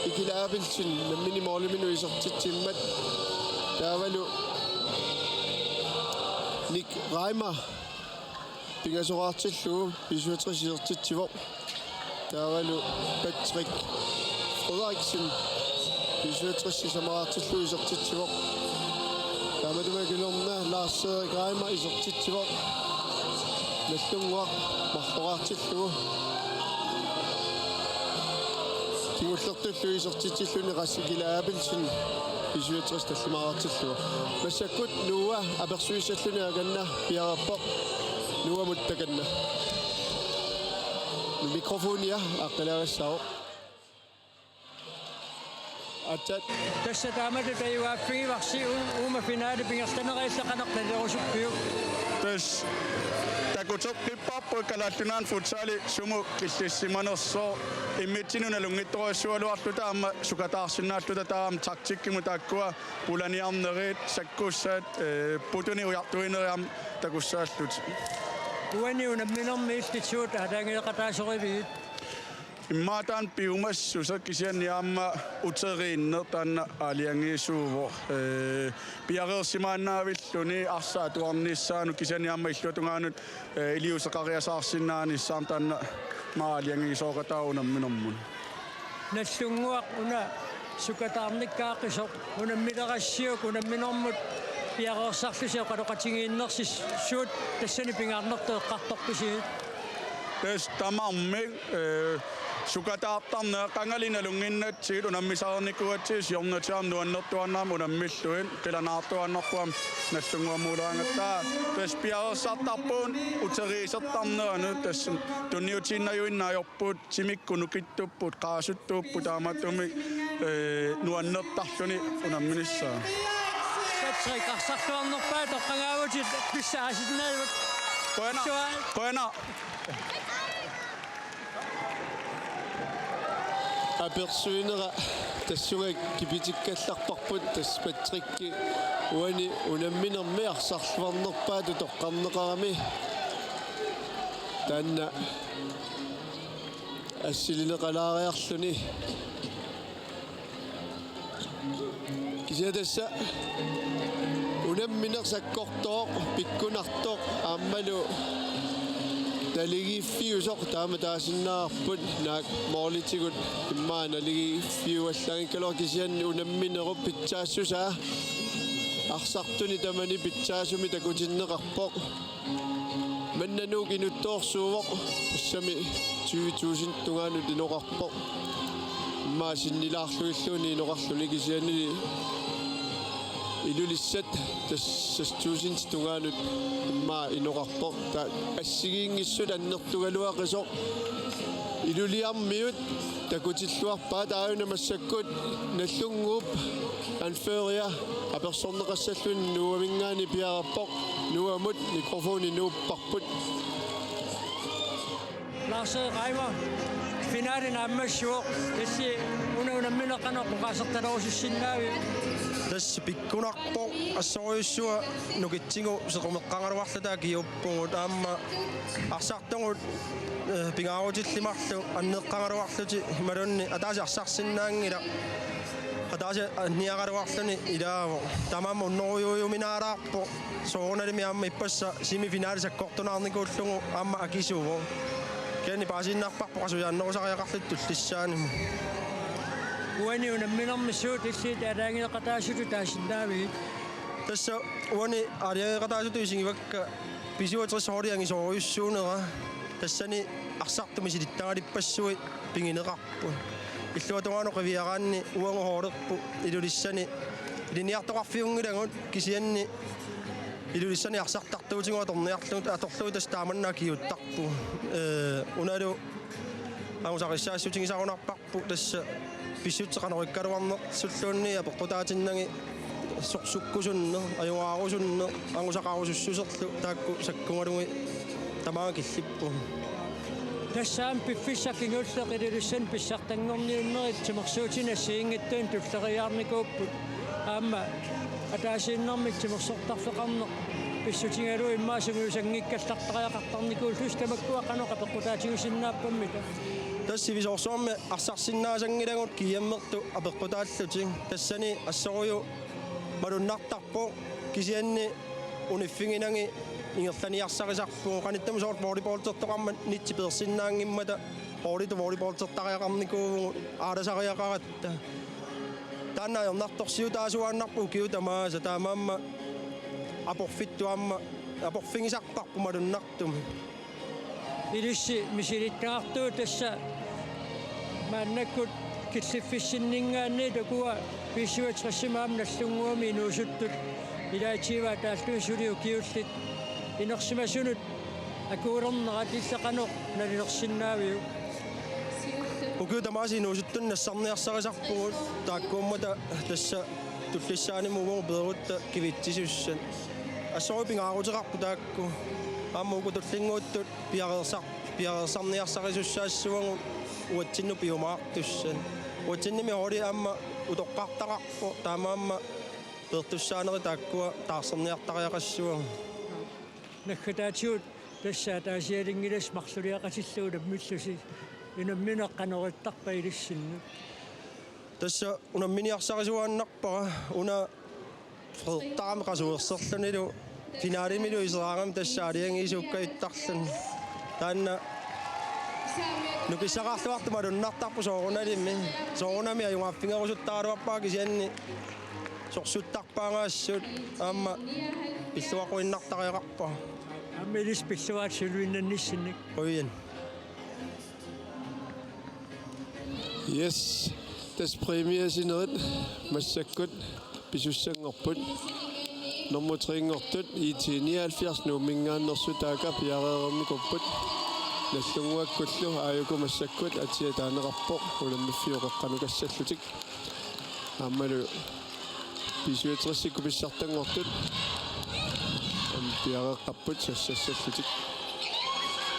Ikila Abelsen nammineq måliminut isertitsimmat. Taavalu Nick Reimer pingasoqartillugu B syvogtres isertitsivoq. Taavalu Patrick Frederiksen B syvogtres sisamaqartillugu isertitsivoq. Taamatumani kingorna Lars Erik Reimer isertitsivoq. Nagdlunguaq marloqartillugu. Kingullertullu isertitsilluni Ras Ikila Abelsen B syvogtres tallimaqartillugu. Massakkut Noah apersuissalluni akanna piareerpoq. Noahmut takanna. Mikrofonia aaqqilagassaavoq. Atsat. Tassa taamatut tajugaaffigivarsi u-, uuma finaali pingerlanerani illit qanoq nalerusuppiuk? Tassa takuteqqipparput Kalaallit Nunaanni futsali sumut killissimanersoq. Immitsinnut nalunngitsorujussuugaluarluta aamma sukataarsinnaalluta, taava aamma taktikkimut taakkua pulaniarnerit, sakkussat, ee, putunik ujartuinerit aamma takussaallutik. Uani unamminermi illit suut aalajangeeqataasoriviuk? Immaqa taanna piumassuseq kisianni aamma uteriinneq taanna aalajangiisuuvoq. Ee, piareersimaannavilluni arsaq atuarnissaanut kisianni aamma illuatungaanut, ee, iliuuseqariasaarsinnaanissaa taanna aamma aalajangiisooqataavoq unamminermut. Nagdlunguaq una sukataarnikkaaqisoq, unammilerassiuk unamminermut piareersarlusi oqaloqatigiinnersi suut tassani pingaarnertut eqqartorpisigit? Tassa tamarmik, ee, sukataartarnerat qangali nalunnginnatsigit unammisarnikuugatsigit siornatigut aamma nuannertuaannarmata unammillugit, qilanaartuaannarpoq aamma Nagdlunguamut ulaangatta. Tassa piareersartarpugut uteriisertarneranut, tassa tunniutiinnajuinnaajorput, timikkut nukittuupput, qaasuttuupput, taamaattumik, ee, nuannertarluni unamminissaa. Patrick, arsarluarnerpaat toqqagaavutit, pissaasinnaavut. Qujanaq. Sua. Qujanaq. Apersuinera tassunga kipitikkallarparput, tassa Patrick uani unamminermi arsarluarnerpaatut toqqarneqarami. Taanna assilineqalaariarluni. Kisianni tassa unammineq sakkortooq, pikkunartoq aammalu naligiiffiusoq taama taasinnaavarput, naak moolitigut immaqa naligiiffiuallaanngikkaluaq, kisianni unamminerup pitsaassusaa arsartuni tamani pitsaasumik takutinneqarpoq. Manna Nuuk inuttoorsuuvoq, tassami tyve tusind tungaanut inoqarpoq. Immaqa sinnilaarlugilluunniit inoqarluni, kisiannili Ilulissat tassa seks tusind tungaanut immaqa inoqarpoq. Taava assigiinngissut annertugaluaqisoq Ilulissarmiut takutilluarpaat, aajuna massakkut Nagdlunguup anføria apersorneqassalluni Noahminngaanniit piareerpoq. Noahmut mikrofoni nuupparput. Lars Reimer, finale naammassivoq, illit una unammineq qanoq oqaasertalerusussinnaaviuk? Tassa pikkunarpoq, assorujussuaq nukitsigu sequmeqqagaluarluta akiuuppugut, aamma arsartugut, eh, pingaarutillit marluk anneqqagaluarlutik imaluunniit ataaseq arsarsinnaanngilaq, ataaseq anniaraluarluni ilaavoq. Taamaammat unnorujuujuminaalaarpoq. Soorunalimi aamma ippassaq semifinale sakkortunaarnikuullugu aamma akisuuvoq. Kisianni paasiinnarparput qasujaannerusariaqarluta tullissaanimi. Uani unamminermi suut illit aalajangeeqataasutut taasinnaavigit? Tassa uani aalajangeeqataasutut isigivakka B syvogtres holdi angisoorujussuunera. Tassani arsartut misilittagalippassuit pigineqarput. Illuatungaanut qiviaraanni uagut holderput Ilulissani ilinniartoqarfiunngilagut, kisianni Ilulissani arsartartuutigut atorniarlugu, atorlugu tassa taamanna akiuuttarpugut. Ee, unalu angusaqassaassutigisarunarparput tassa pissutsit qanoq-ikkaluarnersulluunniit apeqqutaatinnagit, sorsukkusunneq, ajugaarusunneq, angusaqarusussuserlu taakku sakkugalugit tamaanga killippugut. Tassa aamma piffissaq kingulleq Ilulissani pissartanngorniunnerit timersuutinik assigiinngitsunik tulleriiaarnikuupput. Aamma ataasiinnarmik timersortarfeqarneq pissutigalugu immaqa sungiusanngikkallartariaqartarnikuullusi, tamakkua qanoq apeqqutaatigusinnaappammita? Tassa sivisoorsuarmi arsarsinnaasanngilagut GM-ertut apeqqutaallutik. Tassani assorujuk malunnartarpoq, kisianni uniffiginagit ingerlaniarsarisarpugut. Qanittumi soorlu volleyballtertoqarmat nitsi peersinnaanngimmata holditut volleyballtertariaqarnikuuvugut aalasariaqaratta. Taanna ajornartorsiutaasuaannarpoq ukiut tamaasa, taamaammat aporfittut aamma aporfigisarparput malunnartumik. Ilissi misilittagartugut tassa maannakkut killiffissinninngaanniit ukua B syvogtresimi aamma Nagdlunguami inuusuttut ilaatigut ataalluni suli ukiullit inersimasunut akuulernerat, illit qanoq nalilersinnaaviuk? Ukiut tamaasa inuusuttunut nassarniarsarisarpugut, taakkuummata tassa tullissaanimi uagut peerutta kivitsisussat. Assorujuk pingaaruteqarput taakku. Aamma uku tullinnguuttut piareersar-, piareersarniarsarisussaassavagut uatsinnut piumaartussat. Uatsinnimi holdi aamma utoqqartaqarpoq, taamaammat peertussaanerit taakkua taarserniartariaqassavagut. Naggataatigut tassa ataasialinngilassi marluliaqatillugu unammillusi unammineq qanoq ittarpa ilissinnut? Tassa unamminiarsarisuaannarpara, una Frederiksdamimi qasuerserlunilu finalemilu iseraangami tassa aalajangiisuukkajuttarluni. Taanna nukissaqarluartoq malunnartarpoq soorunalimi. Soorunami ajugaaffigerusuttaraluarpara, kisianni sorsuttarpaagaassut aamma pilluaqquinnartariaqarpara. Aamma ilissi pilluarit suluinnannissinnik. Qujan. Yes, tassa præmiesinerit massakkut pisussanngorput. Nummer tre-nngortut I T nioghalvfjerds Nuumminngaanneersut, taakku piareernikuupput. Nagdlunguakkullu aajuku massakkut atia taaneqarpoq unammiffiup qeqqanukassallutik. Aammalu B syvogtresikkut pissartanngortut aamma piareeqqapput sassassallutik.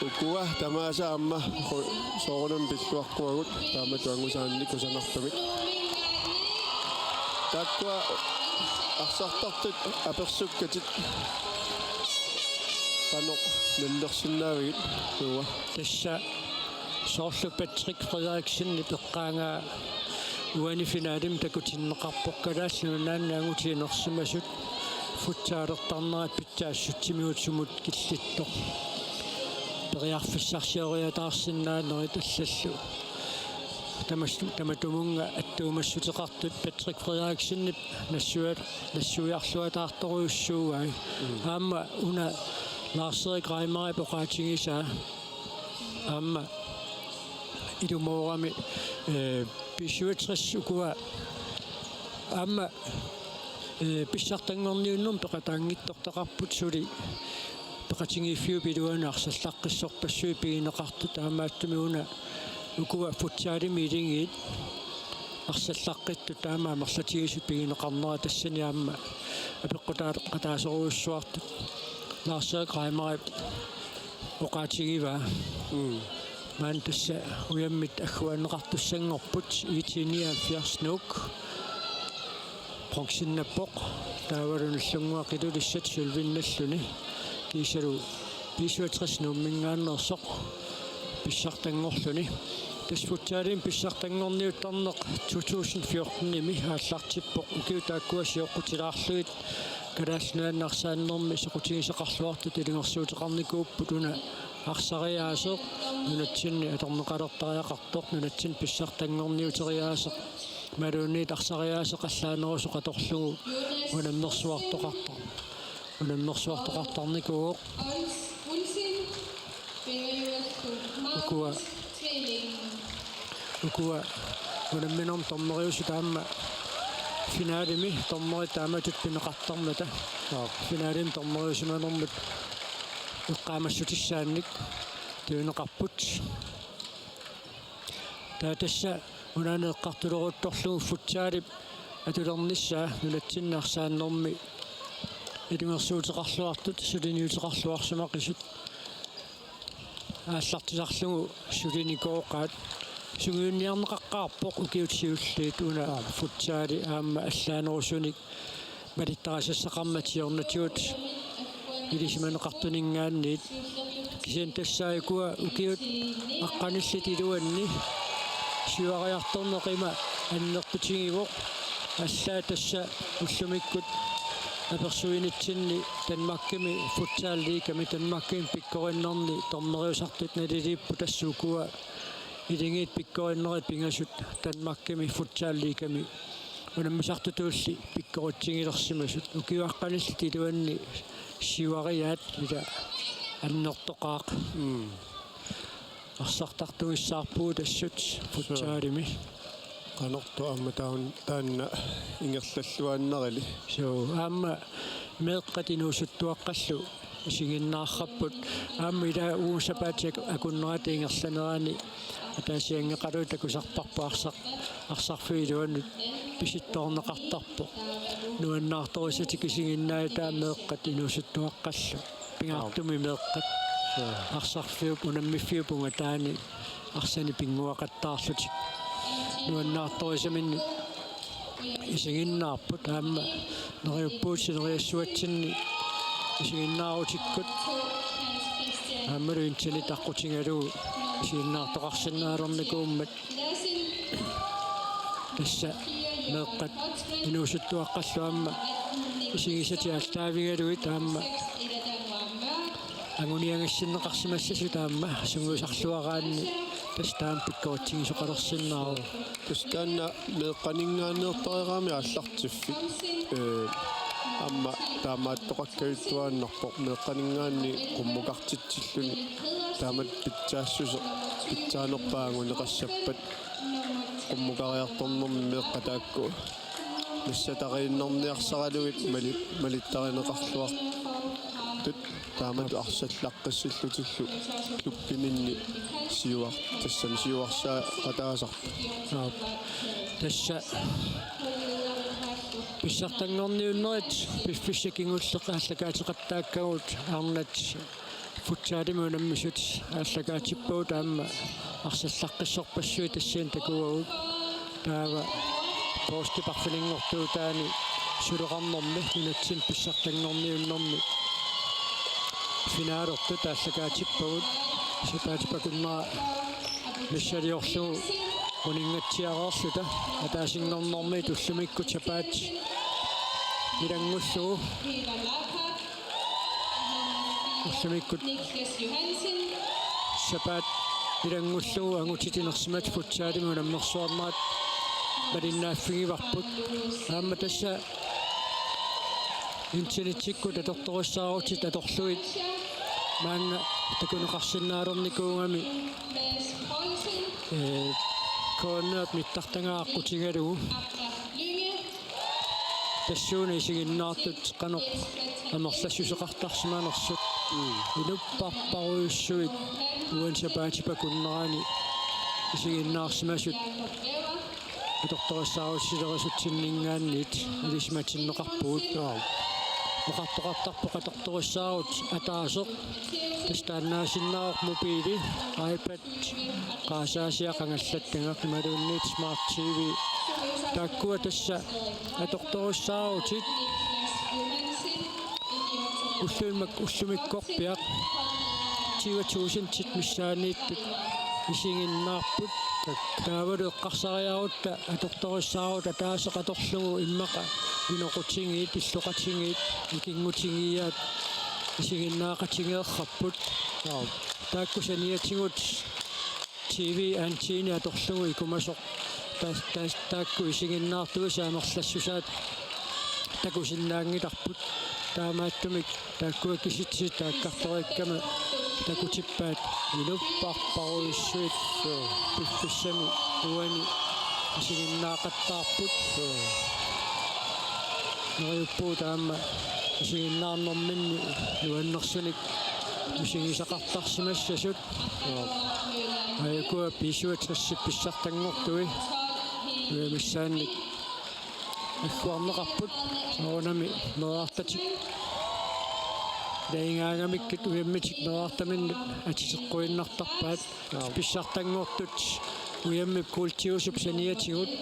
Ukua tamaasa aamma ru-, soorunami pilluaqquagut taamatut angusaannik kusanartumik. Taakkua arsartartut apersukkatit qanoq nalilersinnaavigit, Noah? Tassa soorlu Patrick Frederiksenip eqqaangaa uani finalemi takutinneqarpoq Kalaallit Nunaanni angutit inersimasut futsalertarnerat pitsaassutsimigut sumut killittoq. Periarfissarsioriataarsisinnaanerit allallu. Tamas-, tamatumunnga attuumassuteqartut Patrick Frederiksenip nassua-, nassuiarluataartorujussuugai. Mm. Aamma una Lars-Erik Reimerip oqaatigisaa. Aamma ilumoorami, eh, B syvogtres ukua aamma, eh, pissartanngorniunnermi peqataanngitsortaqarput suli peqatigiiffiup iluani arsallaqqissorpassuit pigineqartut, taamaattumik una ukua futsalimi iligiit arsallaqqissut taama amerlatigisut pigineqarnerat tassani aamma apeqqutaaqataasorujussuartut Lars-Erik Reimerip oqaatigivaa. Mm. Maani tassa ujammit agguaanneqartussanngorput, I T nioghalvfjerds Nuuk bronzennappoq, taavalu nallunnguaq Ilulissat sølvinnalluni, kiisalu B syvogtres Nuumminngaanneersoq pissartanngorluni. Tassa futsalimi pissartanngorniuttarneq to tusind fjortenimi aallartippoq. Ukiut taakkua sioqqutilaarlugit Kalaallit Nunaanni arsaannermi soqutigisaqarluartut ilungersuuteqarnikuupput una arsariaaseq nunatsinni atorneqalertariaqartoq, nunatsinni pissartanngorniuteriaaseq, imaluunniit arsariaaseq allaanerusoq atorlugu unammersuartoqartar-, unammersuartoqartarnikuuvoq. Ukua, ukua unamminermi dommeriusut aamma finalemi dommerit taamatut pineqartarmata. Aap. Finalemi dommeriusimanermut eqqaamassutissaannik tunineqarput. Taava tassa unaana eqqartuleruttorlugu futsalip atulernissaa nunatsinni arsaannermi ilungersuuteqarluartut suliniuteqarluarsimaqisut aallartisarlugu sulinikooqaat. Sungiunniarneqaqqaarpoq ukiut siulliit una, aap, futsali aamma allaanerusunik malittarisassaqarmat siornatigut ilisimaneqartuninngaanniit. Kisianni tassa ukua ukiut aqqanillit iluanni siuariartorneq ima annertutigivoq. Allaat tassa ullumikkut apersuinitsinni Danmarkimi futsalliigami, Danmarkimi pikkorinnarni dommeriusartut naliliipput, tassa ukua iligiit pikkorinnerit pingasut Danmarkimi futsalliigami unammisartutulli pikkoritsigilersimasut. Ukiut aqqanillit iluanni siuariaat ila annertoqaaq. Mm. Arsartartugissaarpugut assut futsalimi. Qanortoq aamma taan-, taanna ingerlalluaannarili. Suu, aamma meeqqat inuusuttuaqqallu isiginnaarrapput. Aamma ila uagut sapaatip akunnerata ingerlanerani ataasianngeqaluit takusarparput arsaq-, arsarfiup iluanut pisittoorneqartarpoq. Nuannaartorisatik isiginnaajat aamma meeqqat inuusuttuaqqallu. Pingaartumik meeqqat. Suu. Arsarfiup, unammiffiup ungataani arsanik pinnguaqattaarlutik. Nuannaartorisaminnik isiginnaarput aamma neriuppugut sineriassuatsinni isiginnaarutikkut aammalu internettikkut aqqutigalugu isiginnaartoqarsinnaalernikuummat. Tassa meeqqat inuusuttuaqqallu aamma isigisatik aallaavigalugit aamma anguniagassinneqarsimassasut aamma sungiusarluaraanni tassa taama pikkoritsigisoqalersinnaavoq. Tassa taanna meeqqaninngaanneertareeraami aallartiffik. Ee, aamma taamaattoqakkajuttuaannarpoq meeqqaninngaanniit qummukartitsilluni taamatut pitsaassuseq pitsaanerpaaq anguneqassappat qummukariartornermi meeqqat taakku nassatariinnarniarsaralugit mali-, malittarineqarluartut taamatut arsallaqqissillutillu klubbiminni siuar-, tassami siuarsaaqataasarput. Aap. Tassa pissartanngorniunnerit piffissap kingulleq aallakaateqattaakkagut arnat futsalimi unammisut aallakaatippagut aamma arsallaqqissorpassuit tassani takuagut. Taava posti parfilinngortuutaani suleqarnermi nunatsinni pissartanngorniunnermi finalertut aallakaatippagut. Sapaatip akunnera missiliorlugu uninngatsiareerluta ataasinngornermiit ullumikkut sapaat ilanngullugu. Ullumikkut sapaat ilanngullugu angutit inersimatik futsalimi unammersuarnerat malinnaaffigivarput. Aamma tassa internettikkut atortorissaarutit atorlugit maanna takuneqarsinnaalernikuugami, ee, K N R-p mittartagaa aqqutigalugu. Tassuuna isiginnaartut qanoq amerlassuseqartarsimanersut. Inupparparujussuit uani sapaatip akunnerani isiginnaarsimasut atortorissaarutileriartortinninngaanniit ilisimatinneqarpugut. Oqartoqartarpoq atortorissaarut ataaseq, tassa taannaasinnaavoq mobili, iPad, qaasaasiaq angallattagaq imaluunniit Smart T V. Taakkua tassa atortorissaarutit ulluimmak-, ullumikkorpiaq tyve tusindit missaanniittut isiginnaarput. Taavalu eqqarsariarutta atortorissaarut ataaseq atorlugu immaqa inoqutigiit, illoqatigiit, ikinngutigiiaat isiginnaaqatigeerrapput. Taakku saniatigut T V-antenni atorlugu ikumasoq. Ta-, ta-, taakku isiginnaartuisa amerlassusaat takusinnaanngilarput. Taamaattumik taakkua kisitsisit taakkartoriikkama takutippaat. Inupparparujussuit piffissami uani isiginnaaqattaarput. Neriuppugut aamma isiginnaarnerminni nuannersunik misigisaqartarsimassasut. Aajukua B syvogtres pissartanngortui. Uja missaannik agguarneqarput. Soorunami meerartatik ilagigaangamikkit ujammitik meerartaminnut atiteqquinnartarpaat. Pissartanngortut ujammip kuultiusup saniatigut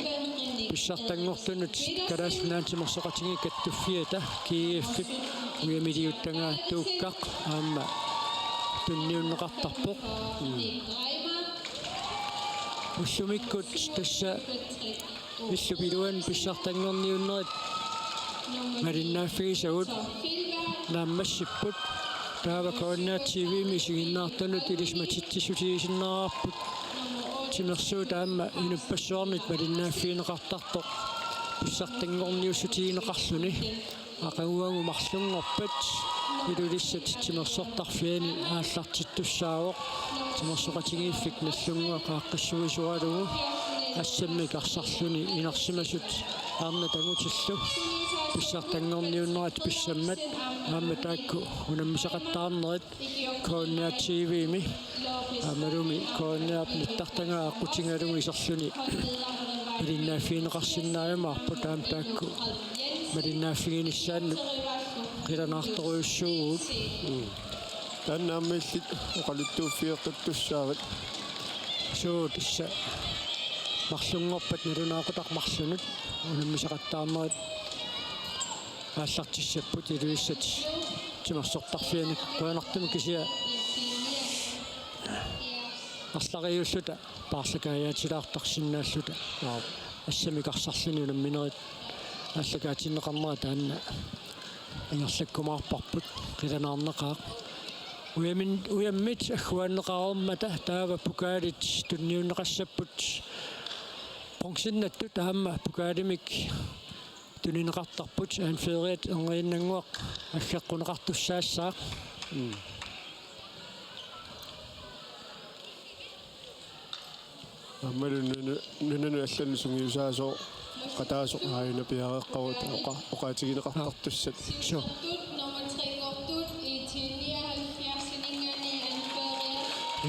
pissartanngortunut Kalaallit Nunaanni Timersoqatigiit Kattuffiata G F-ip ujamiliuttagaa Tuukkaq aamma tunniunneqartarpoq. Ullumikkut tassa illup iluani pissartanngorniunnerit malinnaaffigisagut naammassipput. Taava K N R T V-mi isiginnaartunut ilisimatitsissutigisinnaarparput. Timersuut aamma inuppassuarnit malinnaaffigineqartartoq pissartanngorniussutigineqarluni. Aqaguagu marlunngorpat Ilulissat timersortarfiani aallartittussaavoq. Timersoqatigiiffik Nagdlunguaq aaqqissuisoralugu assammik arsarluni inersimasut arnat angutillu pissartanngorniunnerat pissammat aamma taakku unammisaqattaarnerit K N R T V-mi aammalumi K N R-p nittartagaa aqqutigalugu iserluni malinnaaffigineqarsinnaajumaarput. Aamma taakku malinnaaffiginissaannut qilanaartorujussuuvugut. Taanna aamma illit oqaluttuuffigeqqittussaavat. Suu, tassa marlunngorpat nalunaaqutaq marlunut unammisaqattaarnerit aallartissapput Ilulissat timersortarfiani. Qujanartumik kisianni arlariulluta paarlakaajaatilaartarsinnaalluta. Aap. Assammik arsarluni unamminerit aallakaatinneqarnera taanna ingerlakkumaarparput, qilanaarneqaaq. Ujamin-, ujammit agguaanneqareermata taava pokaalit tunniunneqassapput. Bronzinnattut aamma pokaalimik tunineqartarput, anføreriat Erniinnannguaq aggeqquneqartussaassaaq. Mm. Aammalu nunu-, nunanut allanut sungiusaasoq qataasoq aajuna piareeqqavoq oqa-, oqaatigineqartartussat. Suu.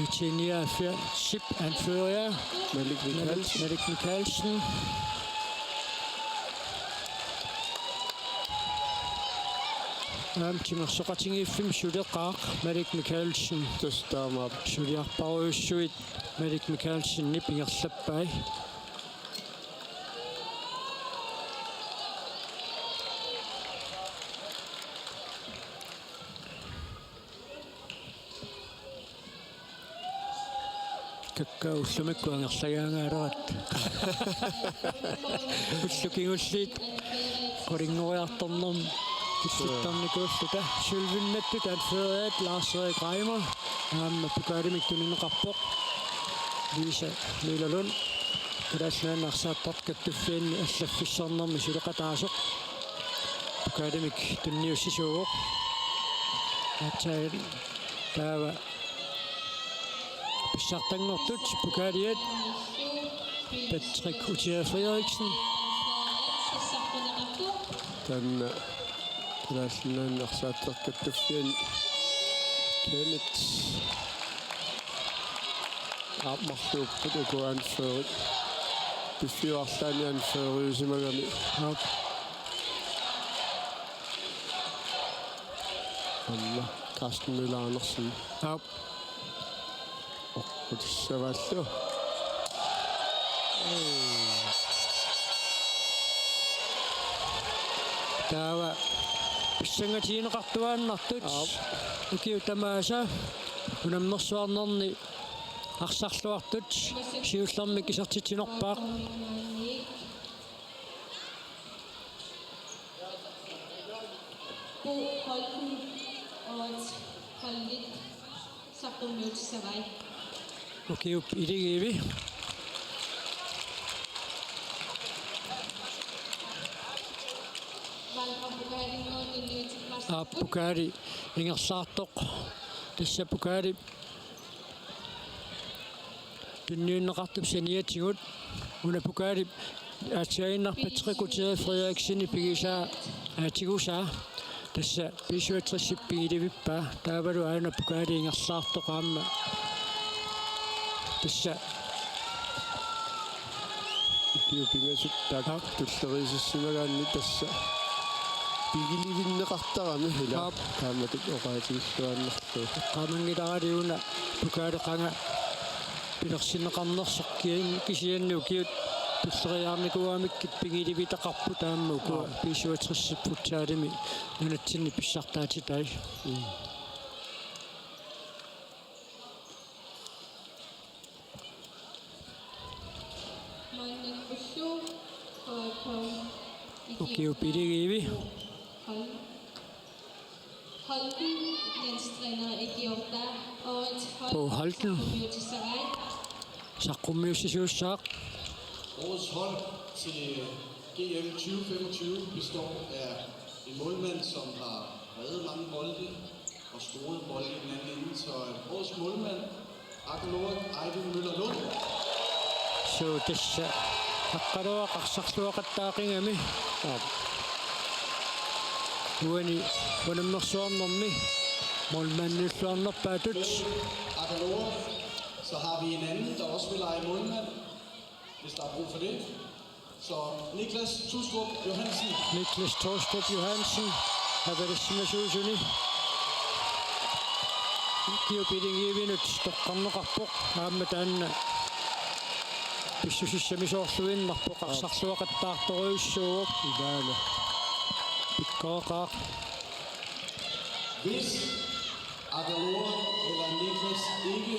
IT nioghalvfjerds anfører Malik Malik, Malik Mikkelsen. Aamma timersoqatigiiffimmi suleqaaq Malik Mikkelsen. Tassa taamaappoq. Suliarparujussuit Malik Mikkelsenip ingerlappai. Kakkaak ullumikkut angerlagaangaalerput. Ullut kingulliit qulinngoriartornermi killittarnikuulluta. Sølvinnattut anføreriat Lars Erik Reimer aamma pokaalimik tunineqarpoq. Lisa Møllerlund, Kalaallit Nunaanni arsaattartut kattuffianni allaffissornermi suleqataasoq, pokaalimik tunniussisuuvoq. Aatsaat taava pissartanngortut pokaaliat Patrick Utsia Frederiksen. Taanna Kalaallit Nunaanni arsaattartut kattuffianni Kenneth. Aamma marluupput uku anførerit. Piffiup arlaanni anføreriusimagami. Aap. Aamma Carsten Møller Andersen. Aap. Oqqutissavallu. Taava pissangatigineqartuaannartut. Aap. Ukiut tamaasa unammersuarnerni arsarluartut siullermik isertitsinerpaaq. Bo Holten og Holdet Saqqummiutissavai. Ukiup iligiivi. Aap, pokali ingerlaartoq. Tassa pokali tunniunneqartup saniatigut. Una pokali aatsaaginnaq Patrick Gutierrez Frederiksenip pigisaa, aa, tigusaa. Tassa B syvogtres-ip pigilivippaa. Taavalu aana pokali ingerlaartoq aamma. Tassa. Ukiut pingasut taakku tulleriisassimagaanni tassa pigilivinneqartarami ila. Aap. Taamatut oqaatigilluaannarlugu. Eqqaamanngilara una pokali qanga pilersinneqarnersoq, kisianni ukiut tulleriiaarnikuugamikkit pigilivitaqarput aamma ukua. Aap. B syvogtres-ip futsalimi nunatsinni pissartaatitai. Mm. Ukiup iligiivi. Holden, landstræner i Georgia. Bo Holten. Saqqummiussisuussaaq. Årets hold til G M tyve femogtyve består af en målmand, som har reddet mange bolde, og scoret bolde i den anden ende. Så, øh, årets målmand, Akalor Eivind Møller Lund. Suu, tassa Akalor arsarluaqattaaqigami. Aap. Uani unammersuarnermi målmandilluarnerpaatut. Akalor, så har vi en anden, der også vil lege målmand, hvis der er brug for det. Så Niklas Tustrup Johansen. Niklas Tustrup Johansen, avalassimasuusuni. Ukiup iligiivinut toqqarneqarpoq, aamma taanna pissusissamisoorluinnarpoq, arsarluaqattaartorujussuuvoq. Ilaana. Pikkoreqaaq. Hvis Akalor eller Niklas ikke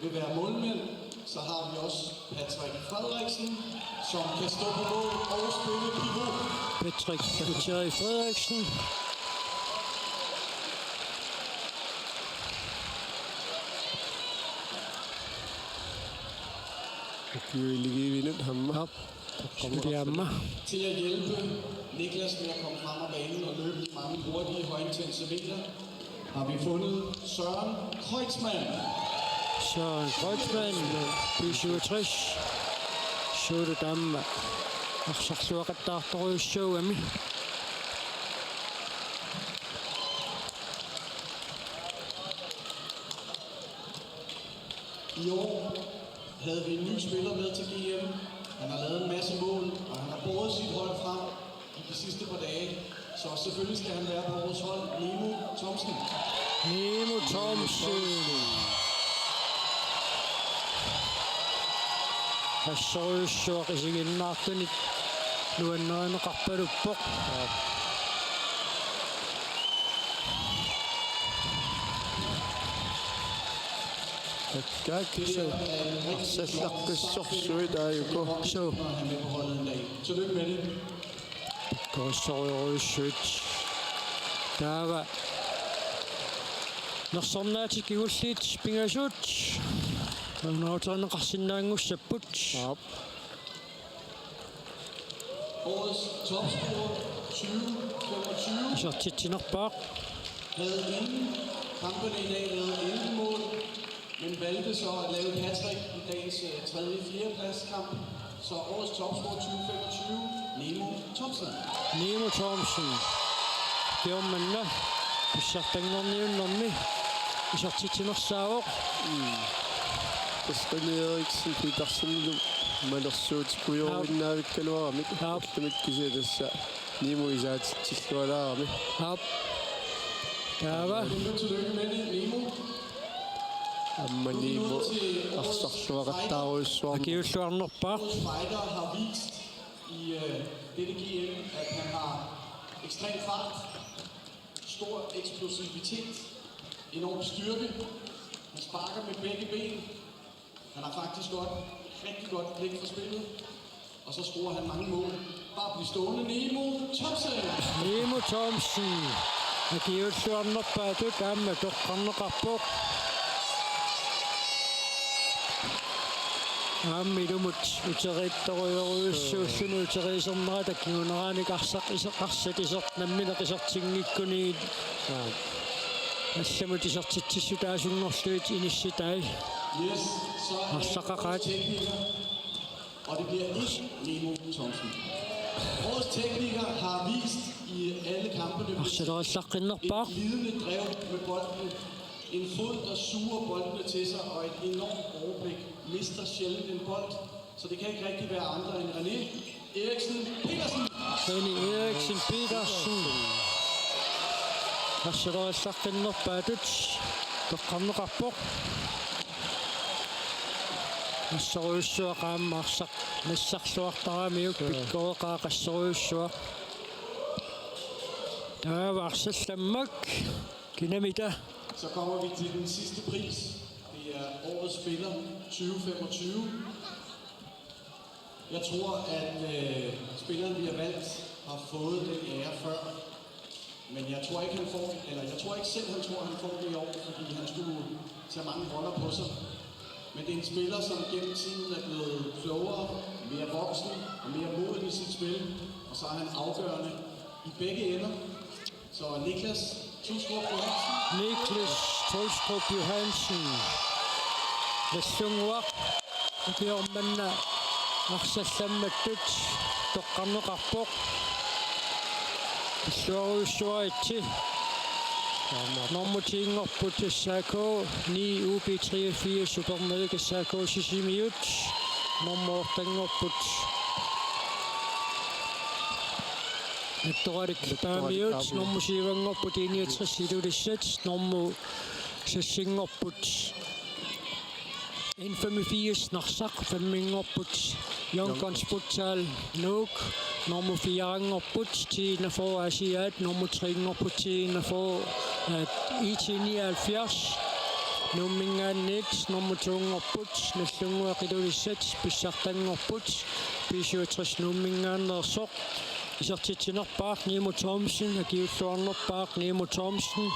vil være målmænd, så har vi også Patrick Frederiksen, som kan stå på mål og spille pivot. Patrick Gutierrez Frederiksen. Ukiup iligiivinut aamma. Aap. Suli aamma. Til at hjælpe Niklas med at komme frem af banen og løbe de mange hurtige, højintense vinkler, har vi fundet Søren Kreutzmann. Søren Kreutzmann, B syvogtres. Suu, taanna arsarluaqattaartorujussuugami. I år havde vi en ny spiller med til G M. Han har lavet en masse mål, og han har båret sit hold frem i de sidste par dage. Så selvfølgelig skal han være på vores hold, Nemo Thomsen. Nemo Thomsen. Assorujussuaq isiginnaartunit nuannarineqarpaluppoq. Aap. Takkaak, suu, arsallaqqissorsuit aajuku. Suu. Pikkorissorujussuit. Taava nersornaatik kingulliit pingasut unammersuarneqarsinnaanngussapput. Aap. Årets topscorer tyve femogtyve. Isertitsinerpaaq. Havde inden kampene i dag lavet elleve mål, men valgte så at lave et hattrick i dagens, øh, tredje fjerde pladskamp. Så årets topscorer tyve femogtyve, Nemo Thomsen. Nemo Thomsen. Kingorna pissartanngorniunnermi Isertitsinersaavoq. Tassa René Eriksen Petersenilu malersuutikujooruinnaavikkaluaramik. Aap. Ullumikkut kisianni tassa Nimo isaatitsillualaarami. Aap. Taava. Kæmpe tillykke med det, Nimo. Aamma Nimo arsarluaqattaarujussuarmik. Akiuulluarnerpaaq. Fighter har vist i øh, dette G M, at han har ekstrem fart, stor eksplosivitet, enorm styrke. Han sparker med begge ben. Han har faktisk godt, rigtig godt blik for spillet. Og så scorer han mange mål. Bare bliv stående, Nimo Thomsen! Nimo Thomsen. Akiuulluarnerpaatut aamma toqqarneqarpoq. Aamma ilumut uteriittorujorujussuulluni uteriisernerata kinguneraanik arsaq iser-, arsaq iser-, nammineq isertinngikkunigit. Aap. Allamut isertitsissutaasunngorlugit inissitai. Yes, så er det Arsaqaqaat. Tekniker. Og det bliver ikke Nemo Thomsen. Årets tekniker har vist i alle kampene et Arsalerillaqqinnerpaaq. Glidende drev med bolden, en fod, der suger boldene til sig, og et enormt overblik. Mister sjældent en bold, så det kan ikke rigtig være andre end René Eriksen Petersen. René Eriksen Petersen. Arsalerillaqqinnerpaatut toqqarneqarpoq. Assorujussuaq aamma arsaq nassarluartaramiuk. Joo. Pikkoreqaaq assorujussuaq. Taava arsallammak kinamita. Så kommer vi til den sidste pris. Det er årets spiller tyve femogtyve. Jeg tror, at øh, spilleren, vi har valgt, har fået den ære før. Men jeg tror ikke, han får, eller jeg tror ikke selv, han tror, han får det i år, fordi han skulle tage mange roller på sig. Men det er en spiller, som gennem tiden er blevet klogere, mere voksen og mere moden i sit spil, og så er han afgørende i begge ender. Så Niklas Tulstrup Johansen. Niklas Tulstrup Johansen. Nallunnguaq. Ukioq manna arsallammattut toqqarneqarpoq. Illuarujussuaritsi. Nummer ti-nngorput S A K, ni U B treogfirs Upernavik S A K Sisimiut. Nummer otte-nngorput Attoralik Paamiut, nummer syv-nngorput I niogtres Ilulissat, nummer seks-nngorput N femogfirs Narsaq, fem-nngorput Young Guns Futsal Nuuk, nummer fire-nngorput T enogfyrre Asiaat, nummer tre-nngorput T enogfyrre, øh, I T nioghalvfjerds, Nuumminngaanniit, nummer to-nngorput Nallunnguaq Ilulissat, pissartanngorput B syvogtres Nuumminngaanneersoq. Isertitsinerpaaq Nimo Thomsen, akiuulluarnerpaaq Nimo Thomsen,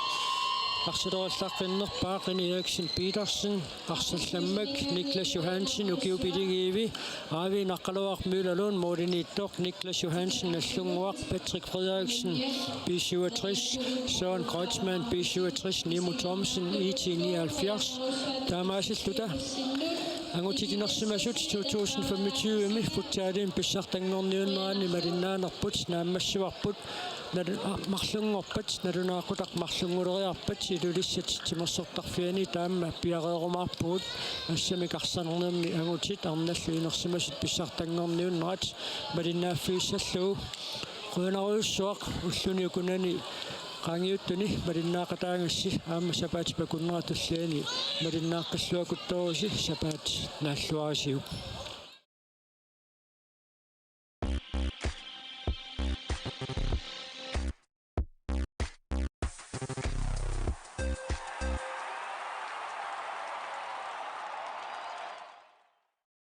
arsalerillaqqinnerpaaq René Eriksen Petersen, arsallammak Niklas Johansen, ukiut pilingiivi, Aavi Naqqaluaq Møllerlund, målimiittoq Niklas Johansen, Nallunnguaq, Patrick Frederiksen, B syvogtres, Søren Kreutzmann, B syvogtres, Nimo Thomsen, I T nioghalvfjerds, taamaasilluta angutit inersimasut to tusind femogtyve-mi futsalimi pissartanngorniunnerani malinnaanerput naammassivarput, nalu-, a-, marlunngorpat, nalunaaqutaq marlunnguleriarpat Ilulissat timersortarfiani taama piareerumaarpugut, assamik arsaarnermi angutit arnallu inersimasut pissartanngorniunnerat malinnaaffigissallugu. Qujanarujussuaq ulluni ukunani qaangiuttuni malinnaaqataagassi aamma sapaatip akunnerata tulliani malinnaaqqilluakuttoorisi, sapaat naalluarisiuk.